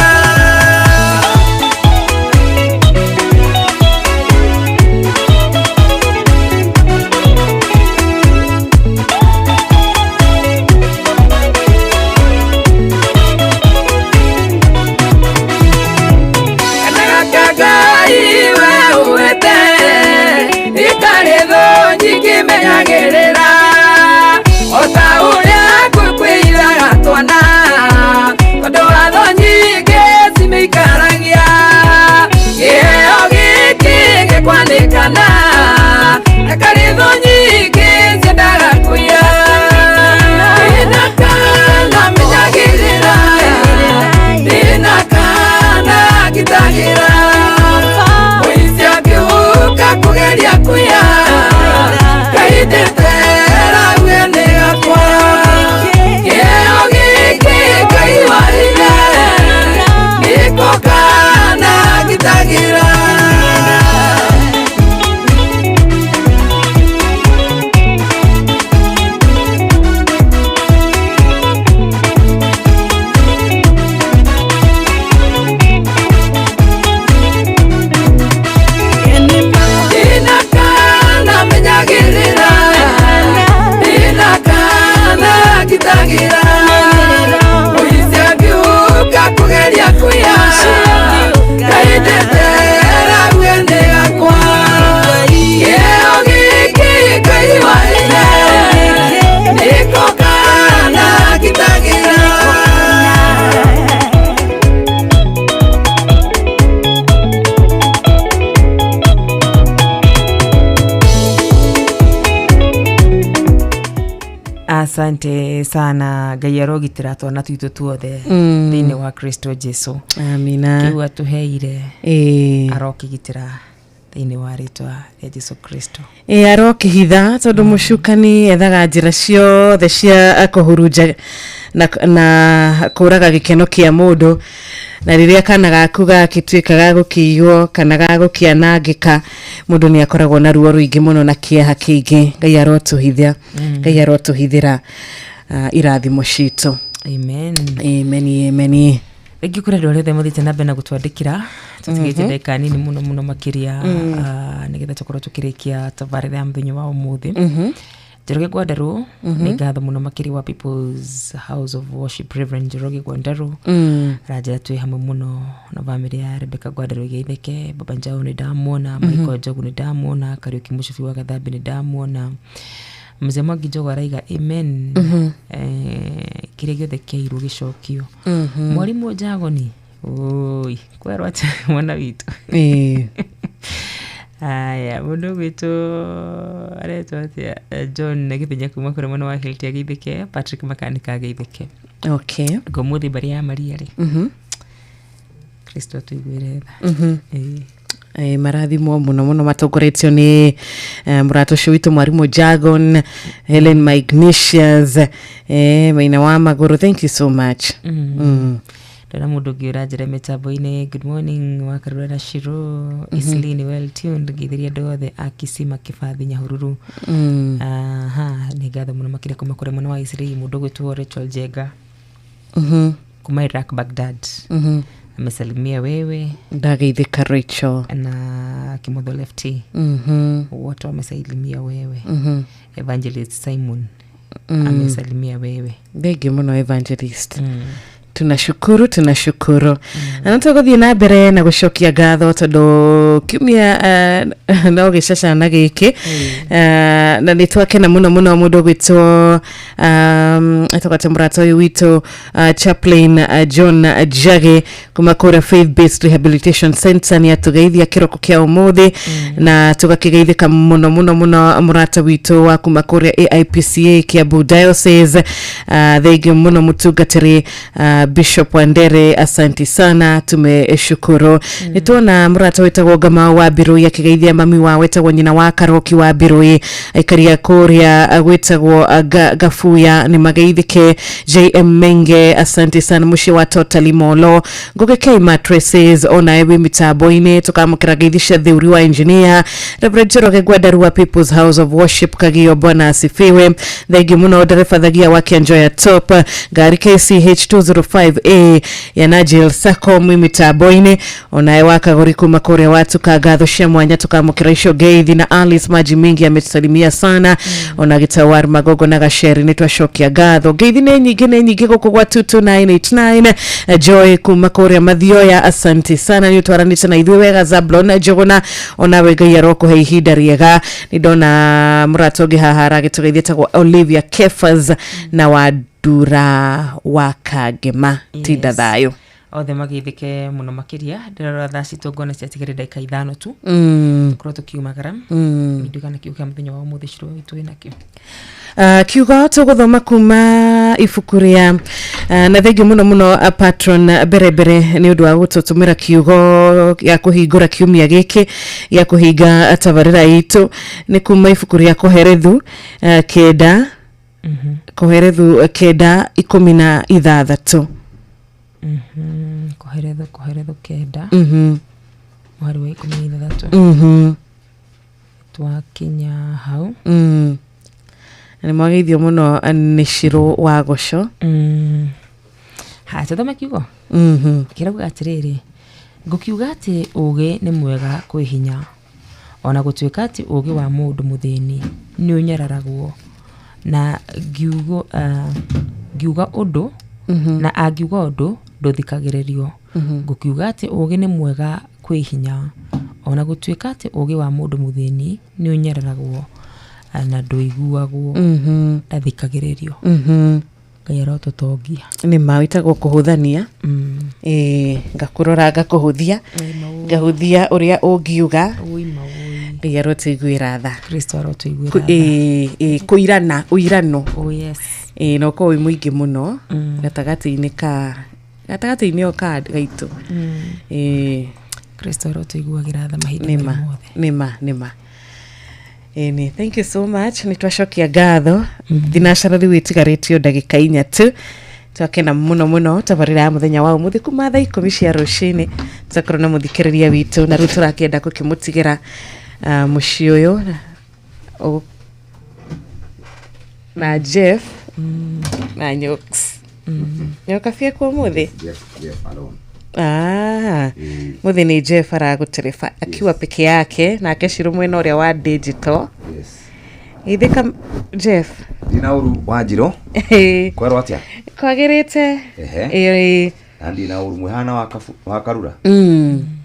Ngai we uwete itarĩ thũ nyingĩ menyagĩrĩra o ta ũrĩa ngũkwĩiraga twana tondũ watho nyingĩ cimĩikaragia kĩheo gĩkĩ gĩkwanĩkana akarĩ thũ nyingĩ ciendaga kũiya ndĩna kana menyagĩrĩra ndĩna kana ngitagĩra mũici angĩũka kũgeria kũiya Ngaindetera uge nĩ gakwa kĩheo gĩkĩ Ngai waheire nĩko kana ngitagĩra. Ndĩna kana menyagĩrĩra ndĩna kana ngitagĩra mũici angĩũka kũgeria kũiya Ngaindetera uge nĩ gakwa kĩheo gĩkĩ Ngai waheire nĩko kana ngitagĩra. Asante sana Ngai arogitĩra twana twitũ tuothe thĩinĩ wa Kristo Jesu. Amina. Kĩu atũheire Ĩĩ. arokĩgitĩra thĩinĩ wa rĩtwa rĩa Jesu Kristo. Ĩ arokĩhitha tondũ mũcukani ethaga njĩra ciothe cia kũhurunja na kũraga gĩkeno kĩa mũndũ na rĩrĩa kana gaku gagĩtuĩka gagũkĩiywo kana gagũkĩanangĩka mũndũ nĩ akoragwo na ruo rũingĩ mũno na kĩeha kĩingĩ. Ngai arotũhithia, Ngai arotũhithĩra irathimo citũ. Amen. Amen, amen. Thengiũ kũrĩ andũ arĩa othe mathiĩte na mbere na gũtwandĩkĩra tũtigĩte ndagĩka nini mũno mũno makĩria nĩgetha tũkorwo tũkĩrĩkia tabarĩra ya mũthenya wa ũmũthĩ. Njoroge Gwandarũ nĩ ngatho mũno makĩria wa People's House of Worship Reverend Njoroge Gwandarũ aranjĩra twĩ hamwe mũno na bamĩrĩ ya Rebecca Gwandarũ Geitheke. Baba Njau nĩ ndamuona, Michael Njogu nĩ ndamuona, Kariũki Mũcubi wa Gathambi nĩ ndamuona, Mzee Mwangi Njogu araiga amen. Kĩrĩa gĩothe kĩairwo gĩcokio. Mwarimũ Njagoni oi kwerwo atĩ mwana witũ. Ĩĩ. Aya mũndũ ũgwĩtwo aretwo atĩa John Gĩthenya kuma kũrĩ mwena wa Hilti ageithĩke, Patrick Makanika ageithĩke. Okay. Ngũmũthĩ mbarĩ ya Maria rĩ Kristo atũiguĩre tha. Ĩĩ. Marathimwo mũno mũno matongoretio nĩ mũrata ũcio witũ mwarimũ Jagon, Helen Magnesius, Maina wa Magũrũ, thank you so much. Ndona mũndũ ũngĩ ũranjĩra mĩtambo-inĩ good morning wa Karura na Shiro Islini well tuned ngeithĩria andũ othe a Kisima Kĩbathi Nyahururu. Aha nĩ ngatho mũno makĩria kuma kũrĩ mwena wa Isli mũndũ ũgwĩtwo Rachel Jenga kuma Iraq Baghdad amesalimia wewe Ndageithĩka Rachel. Na Kimotho Lefty wote wamesalimia wewe. Evangelist Simon amesalimia wewe. Thengiũ mũno Evangelist. Tunashukuru tunashukuru. Na no tũgũthiĩ na mbere na gũcokia ngatho tondũ kiumia no gĩcacana gĩkĩ na nĩ twakena mũno mũno mũndũ ũgwĩtwo etagwo mũrata ũyũ witũ Chaplain John Njagi kuma kũrĩa Faith Based Rehabilitation Center nĩ atũgeithia kĩroko kĩa ũmũthĩ na tũgakĩgeithĩka mũno mũno mũno mũrata witũ wa kuma kũrĩa AIPCA Kiambu Diocese. Thengiũ mũno mũtungatĩri Bishop Wandere, asanti sana, tumeshukuru. Nä tuona må wĩtagwo Ngamau wa Mbirũi akĩgeithia mami wa wĩtagwo nyina wa Karoki wa Mbirũi, aikaria kũrĩa gwĩtagwo Gabuya nĩ mageithĩke. JM Menge, asante sana, mũciĩ wa Totally Molo. Ngũgĩ K Mattresses onawe wĩ mĩtambo-inĩ, tũkamũkĩra ngeithi cia Theuri wa engineer Reverend Njoroge Gwandarua, People's House of Worship Kagio, bwana asifiwe. Thengi mũno ndereba Thagia wa Kianjoya Top, ngari KCH 205A ya Nigel Sacco mwĩ mĩtambo-inĩ, onawe wa Kagori kuma kũrĩa watuka ngatho cia mwanya, tũkamũkĩra icio ngeithi na Alice Maji Mingi ametusalimia sana, ona Gĩtawar Magogo na Gaceri nĩ twacokia ngatho. Ngeithi nĩ nyingĩ, nĩ nyingĩ gũkũ gwa 22989. Joy kuma kũrĩa Mathioya, asante sana nĩ ũtwaranĩte na ithuĩ wega. Zablon Njũgũna, onawe Ngai arokũhe ihinda rĩega. Nĩ ndona mũrata ũngĩ haha aragĩtũgeithia etagwo Olivia Kefas na Wandura wa Kangema, tinda thayũ. Othe magĩthĩke mũno makĩria. Ndĩrarora thaa citũ ngona ciatigĩre ndagĩka 5 tu korwo tũkiumagara. Ndigana kiugo kĩa mũthenya wa ũmũthĩ ciro witũ wĩnakĩo. Kiugo tũgũthoma kuma ibuku rĩa na thengiũ mũno mũno, patron mbere mbere nĩ ũndũ wa gũtũtũmĩra kiugo gĩa kũhingũra kiumia gĩkĩ gĩa kũhinga tabarĩra itũ, nĩ kuma ibuku rĩa Koherethu 9, Koherethu 9:16. Koherethu 9 mũhari wa 16. Twakinya hau. Nĩ mwageithio mũno nĩ Ciro wa Goco. Ha tũthome kiugo kĩrauga atĩrĩrĩ, ngũkiuga atĩ ũũgĩ nĩ mwega kwĩ hinya, ona gũtuĩka atĩ ũũgĩ wa mũndũ mũthĩni nĩ ũnyararagwo, na ngiuga ũndũ na angiuga ũndũ ndũthikagĩrĩrio. Ngũkiuga atĩ ũũgĩ nĩ mwega kwĩ hinya, ona gũtuĩka atĩ ũũgĩ wa mũndũ mũthĩni nĩ ũnyararagwo na ndũiguagwo, ndathikagĩrĩrio. Ngai arotũtongia. Nĩ ma wĩtagwo kũhũthania. Ngakũrora ngakũhũthia, ngahũthia ũrĩa ũngiuga. Ngai arotũiguĩra tha. Kristo arotũiguĩra tha. Kũirana ũirano. Oh yes. Na ũkorwo wĩ mũingĩ mũno gatagatĩ-inĩ ka gatagatĩ-inĩ o ka gaitũ. Kristo arotũiguagĩra tha mahinda nĩma marĩ mothe. Nĩma nĩma. Ĩni, thank you so much, nĩ twacokia ngatho. Thinacara rĩu ĩtigarĩtio ndagĩka 4 tu. Twakena mũno mũno tabarĩra ya mũthenya wa ũmũthĩ kuma thaa 10 cia rũcinĩ tũgakorwo na mũthikĩrĩria witũ, na rĩu tũrakĩenda gũkĩmũtigĩra mũciĩ ũyũ na Jeff na Nyoks. Nyoka bia kuo mũthĩ. Jeff alone. Ah, mũthĩ nĩ Jeff aragũtereba akiwa peke yake, nake Ciro mwena ũrĩa wa digital. Yes. Ithĩka Jeff. Ndina ũru wa Njiro. Kwerwo atĩa? Kwagĩrĩte. Ehe. Na ndina ũru mwĩhana wa Karura.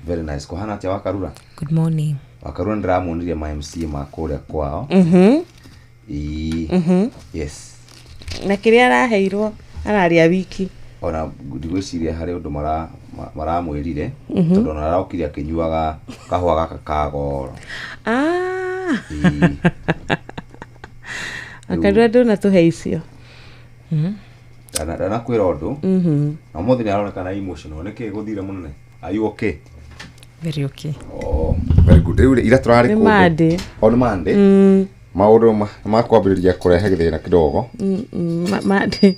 Very nice. Kũhana atĩa wa Karura? Good morning. Wa Karura ndĩramuonirie ma MC ma kũrĩa kwao. Ĩĩ. Yes. Na kĩrĩa araheirwo ararĩa wiki. Ona ndigwĩciria harĩ ũndũ maramwĩrire tondũ ona arokire akĩnyuaga kahũa gaka ka goro. Ĩĩ. Akarura ndũnatũhe icio. Ndanakwĩra ũndũ. Na ũmũthĩ nĩ aronekana emotional. Nĩkĩ gũthire mũnene? Are you okay? Very okay. Oh, very good. Rĩu rĩ, ira tũrarĩ Nĩ kũndũ. Monday. O nĩ Monday. Maũndũ makwambĩrĩria kũrehe gĩthĩna kidogo. Monday.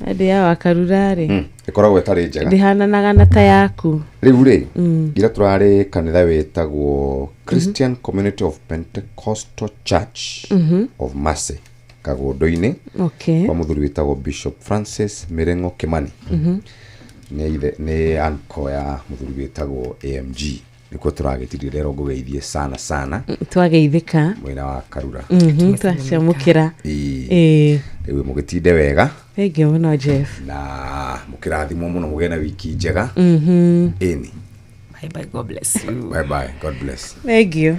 Monday ya Wakarura rĩ. Ĩkoragwo ĩtarĩ njega. Ndĩhananaga na ta yaku. Rĩu rĩ, ira tũrarĩ kanitha wĩtagwo Christian Community of Pentecostal Church of Mercy Kagũndũ-inĩ. Okay. Kwa mũthuri wĩtagwo Bishop Francis Mirengo Kimani. Nĩ ithe nĩ uncle ya mũthuri wĩtagwo AMG. Nĩkuo tũragĩtirire rero ngũgeithie sana sana. Twageithĩka. Mwena wa Karura. Twaciamũkĩra. Ĩĩ. Rĩu mũgĩtinde wega. Thengiũ mũno Jeff. Na mũkĩrathimwo mũno mũgĩe na wiki njega. Ĩni. Bye bye, God bless you. Bye bye, God bless. Thank you.